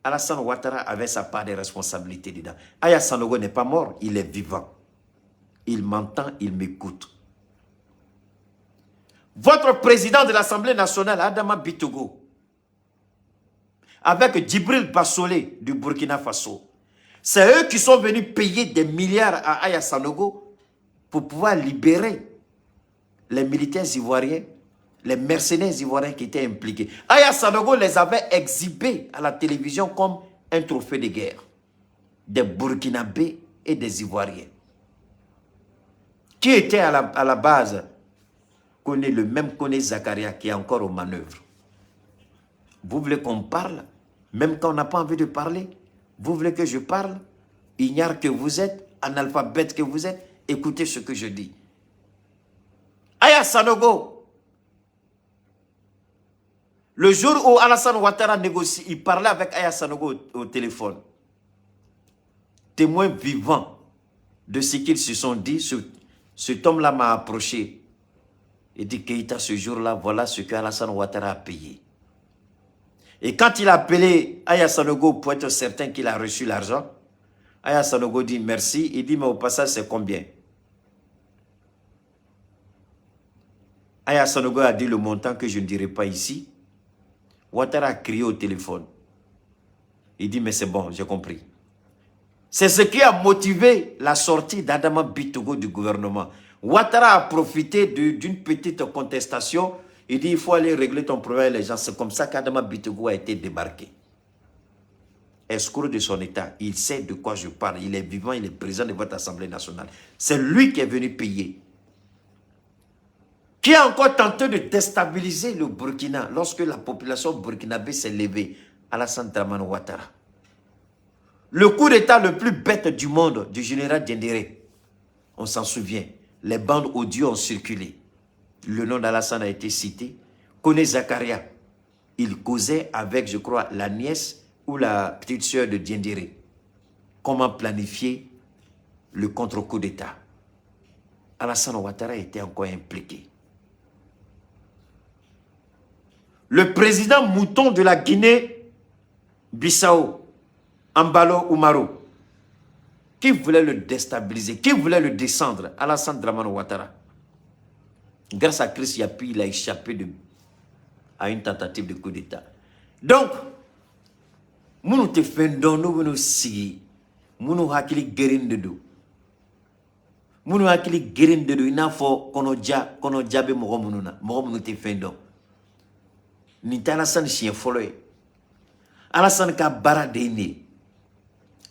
Alassane Ouattara avait sa part de responsabilité dedans. Aya Sanogo n'est pas mort, il est vivant. Il m'entend, il m'écoute. Votre président de l'Assemblée nationale, Adama Bitogo, avec Djibril Bassolé du Burkina Faso, c'est eux qui sont venus payer des milliards à Aya Sanogo pour pouvoir libérer les militaires ivoiriens, les mercenaires ivoiriens qui étaient impliqués. Aya Sanogo les avait exhibés à la télévision comme un trophée de guerre. Des Burkinabés et des Ivoiriens. Qui était à la base connaît le même Koné Zakaria qui est encore aux manœuvres. Vous voulez qu'on parle, même quand on n'a pas envie de parler? Vous voulez que je parle? Ignare que vous êtes, analphabète que vous êtes, écoutez ce que je dis. Aya Sanogo, le jour où Alassane Ouattara négocie, il parlait avec Aya Sanogo au téléphone. Témoin vivant de ce qu'ils se sont dit, cet homme-là m'a approché. Il dit, Keïta, ce jour-là, voilà ce que Alassane Ouattara a payé. Et quand il a appelé Aya Sanogo pour être certain qu'il a reçu l'argent, Aya Sanogo dit merci. Il dit, mais au passage, c'est combien? Aya Sanogo a dit le montant que je ne dirai pas ici. Ouattara a crié au téléphone. Il dit, mais c'est bon, j'ai compris. C'est ce qui a motivé la sortie d'Adama Bitogo du gouvernement. Ouattara a profité d'une petite contestation. Il dit, il faut aller régler ton problème avec les gens. C'est comme ça qu'Adama Bitogo a été débarqué. Escroc de son état. Il sait de quoi je parle. Il est vivant, il est président de votre Assemblée nationale. C'est lui qui est venu payer. Qui a encore tenté de déstabiliser le Burkina lorsque la population burkinabé s'est levée? Alassane Dramane Ouattara. Le coup d'état le plus bête du monde du général Diendéré. On s'en souvient. Les bandes audio ont circulé. Le nom d'Alassane a été cité. Koné Zakaria, il causait avec, je crois, la nièce ou la petite sœur de Diendéré. Comment planifier le contre-coup d'État? Alassane Ouattara était encore impliqué. Le président mouton de la Guinée-Bissau, Ambalo Umaro, qui voulait le déstabiliser, qui voulait le descendre, Alassane Dramane Ouattara. Grâce à Chris Yapi, il a échappé à une tentative de coup d'État. Donc, nous te faisons, nous sigi, nous hakili gerin de do. Nous hakili gerin de do, il n'a pas kono jabe mogo mununa, mogo munu te fendo. Ni Alassane chien follow. Alassane ka bara dene.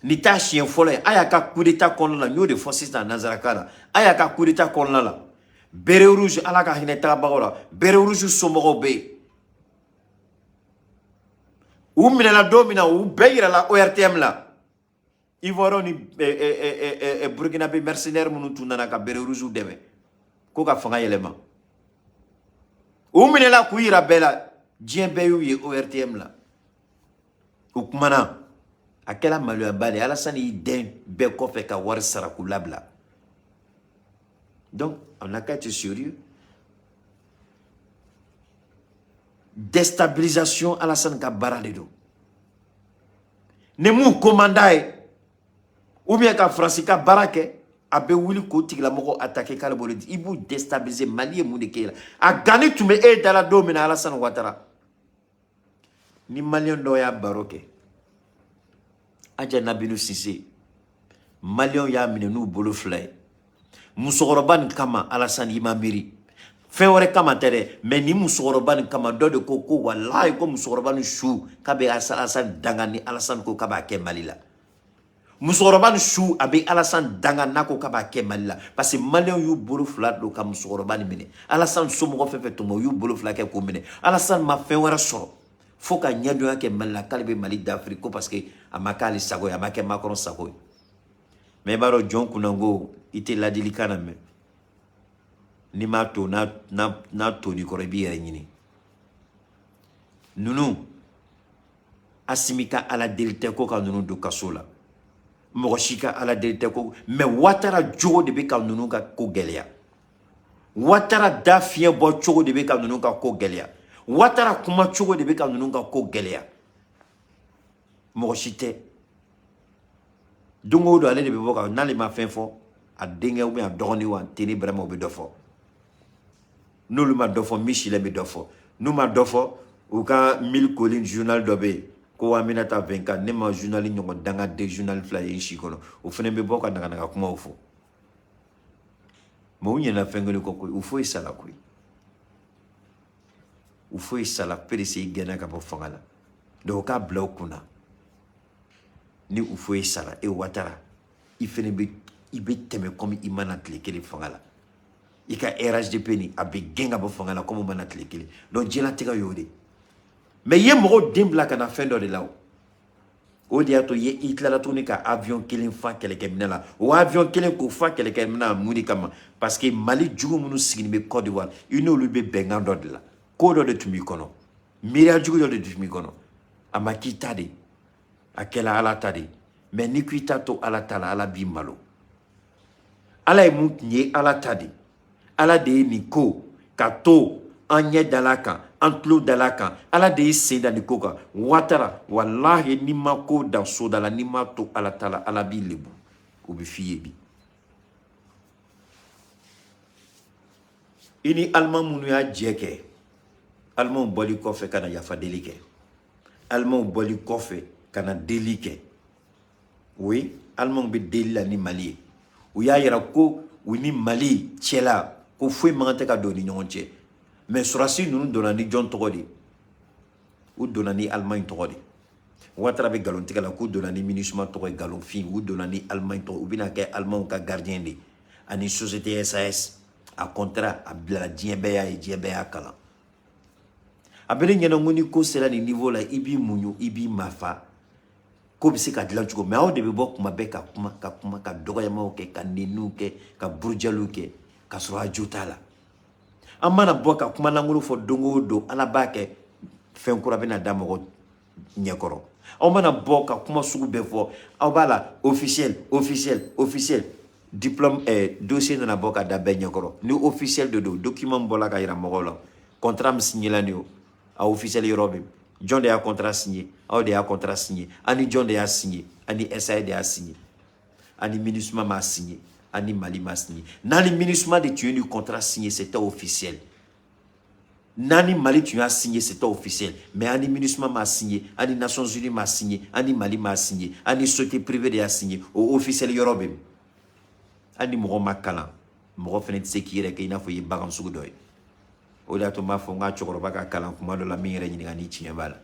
Nin t'a siɲɛ fɔlɔ ye. A y'a ka coup d'état kɔnɔna la, n y'o de fɔ sisan nanzarakan na, a y'a ka coup d'état kɔnɔna la, béret rouge, Ala ka hinɛ tagabagaw la, béret rouge somɔgɔw bɛ yen, u minɛna don min na, u bɛɛ yirala ORTM la. Ivoirien ni Burkinabé mercenaire minnu tun nana ka béret rouge dɛmɛ ko ka fanga yɛlɛma, u minɛla k'u yira bɛɛ la, diɲɛ bɛɛ y'u ye ORTM la, u kumana. A kɛra maloyaba de ye. Alassane y'i dɛn bɛɛ kɔfɛ ka wari sara k'u labila. Donc on n'a qu'à être sérieux. Déstabilisation, Alassane ka baara de don. Ni mun commanda ye ou bien ka Faransi ka baara kɛ, a bɛ wuli k'o tigilamɔgɔ attaquer k'ale bolo i b'u déstabiliser. Mali ye mun de k'e la? A gani tun bɛ e da la don min na, Alassane Ouattara, ni maliyɛn dɔw y'a baro kɛ, Adja Nabinu Sise, maliyɛnw y'a minɛ n'u bolo fila ye musokɔrɔba nin kama. Alassane, i ma miiri fɛn wɛrɛ kama tɛ dɛ, mais nin musokɔrɔba nin kama, dɔ de ko ko walahi ko musokɔrɔba nin su k'a bɛ Alassane danga ni Alassane ko k'a b'a kɛ Mali la. Musokɔrɔba nin su, a bɛ Alassane danga n'a ko k'a b'a kɛ Mali la, parce que maliyɛnw y'u bolo fila don ka musokɔrɔba nin minɛ. Alassane somɔgɔ fɛn fɛn tun bɛ, u y'u bolo fila kɛ k'o minɛ. Alassane ma fɛn wɛrɛ sɔrɔ fo ka ɲɛdɔnya kɛ Mali la, k'ale bɛ Mali dafiri ko parce que a ma k'ale sago ye, a ma kɛ Macron sago ye. Mais i b'a dɔn, jɔn kunnango, i tɛ ladilikan na mɛn. N'i m'a to n'a tonni kɔrɔ, i b'i yɛrɛ ɲini. Ninnu, Asimi ka Ala deli tɛ ko ka ninnu don kaso la, mɔgɔ si ka Ala deli tɛ ko, mais Ouattara jogo de bɛ ka ninnu ka ko gɛlɛya. Ouattara da fiɲɛ bɔ cogo de bɛ ka ninnu ka ko gɛlɛya. Ouattara kuma cogo de bɛ ka ninnu ka ko gɛlɛya. Mɔgɔ si tɛ. Don o don, ale de bɛ bɔ ka, n'ale ma fɛn fɔ, a denkɛ ou bien a dɔgɔnin wa Teni Brahima, o bɛ dɔ fɔ. N'olu ma dɔ fɔ, Michelin bɛ dɔ fɔ. N'u ma dɔ fɔ, u ka Mille Collines journal dɔ bɛ yen ko Aminata 24, ne ma journal ɲɔgɔn dangaden journal fila ye n si kɔnɔ, o fana bɛ bɔ ka naganaga kumaw fɔ. Mais u ɲinɛna fɛn kelen kɔ koyi, u foyi sala koyi, u foyi sala. PDC gɛnna ka bɔ fanga la, donc u k'a bila u kunna ni u foyi sala. E Ouattara, i fɛnɛ bɛ, i bɛ tɛmɛ komi i mana tile kelen fanga la. I ka RHDP ni a bɛ gɛn ka bɔ fanga la komi u mana tile kelen. Donc diɲɛlatigɛ y'o de. Mais i ye mɔgɔw den bila ka na fɛn dɔ de la, o o de y'a to i tilala tuguni ka avion kelen fa kɛlɛkɛminɛ la. O avion kelen k'o fa kɛlɛkɛminɛ la mun de kama? Parce que Mali jugu minnu sigilen bɛ Côte d'Ivoire, i n'olu bɛ bɛnkan dɔ de la. Ko dɔ de tun b'i kɔnɔ, miiriya jugu dɔ de tun b'i kɔnɔ. A ma k'i ta de, a kɛla Ala ta de. Mais n'i ko i ta to Ala ta la, Ala b'i malo. Ala ye mun tun ye? Ala ta de. Ala de ye nin ko ka to an ɲɛ dala kan, an tulo dala kan. Ala de ye sen da nin ko kan. Ouattara, walahi, n'i ma ko dan soda la, n'i ma to Ala ta la, Ala b'i lebu. O bɛ f'i ye bi. I ni Aliman minnu y'a jɛ kɛ, Alimanw bɔli kɔfɛ ka na yafa deli kɛ, Alimanw bɔli kɔfɛ ka na deli kɛ. Oui, Alimanw bɛ deli la ni Mali ye. U y'a yira ko u ni Mali cɛla ko foyi man kan tɛ ka don u ni ɲɔgɔn cɛ. Mais sɔrɔdasi ninnu donna ni jɔn tɔgɔ de ye? U donna ni Alimaɲi tɔgɔ de ye. Ouattara bɛ nkalon tigɛ la k'u donna ni MINUSMA tɔgɔ ye, nkalonfin. U donna ni Alimaɲi tɔgɔ, u bɛna kɛ Alimaɲw ka gardien de ye ani société SAS. A contrat a bilala, diɲɛ bɛɛ y'a ye, diɲɛ bɛɛ y'a kalan. A bɛ ne ɲɛna ko ni ko sera nin niveau la, i b'i muɲu, i b'i mafa, ko bɛ se ka dilan cogo. Mais aw de bɛ bɔ kuma bɛɛ ka kuma, ka kuma, ka dɔgɔyamaw kɛ, ka neniw kɛ, ka burujaliw kɛ, ka sɔrɔ a jo t'a la. An mana bɔ ka kuma lankolon fɔ don o don, Ala b'a kɛ fɛn kura bɛna da mɔgɔ ɲɛkɔrɔ. Aw mana bɔ ka kuma sugu bɛɛ fɔ, aw b'a la officiel, officiel, officiel. Diplôme dossier nana bɔ ka da bɛɛ ɲɛkɔrɔ. Ni officiel de don, document bɔla ka yira mɔgɔw la, contrat min signé la nin ye, a officiel yɔrɔ bɛ. Jɔn de y'a contrat signé? Aw de y'a contrat signé. Ani jɔn de y'a signé? Ani SAE de y'a signé, ani MINUSMA m'a signé, ani Mali m'a signé. N'ani MINUSMA de tun ye nin contrat signé, c'était officiel. N'ani Mali tun y'a signé, c'était officiel. Mais ani MINUSMA m'a signé, ani Nations Unies m'a signé, ani Mali m'a signé, ani société privée de y'a signé, o officiel yɔrɔ bɛ. Hali ni mɔgɔ ma kalan, mɔgɔ fɛnɛ tɛ se k'i yɛrɛ kɛ i n'a fɔ i ye bagan sugu dɔ ye. O de y'a to n b'a fɔ n ka cɛkɔrɔba ka kalan kuma dɔ la, min yɛrɛ ɲininka ni tiɲɛ b'a la.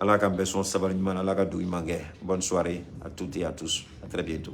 Ala k'an bɛɛ sɔn sabali ɲuman na. Ala ka dugu ɲuman kɛ. Bonne soirée à toutes et à tous, à très bientôt.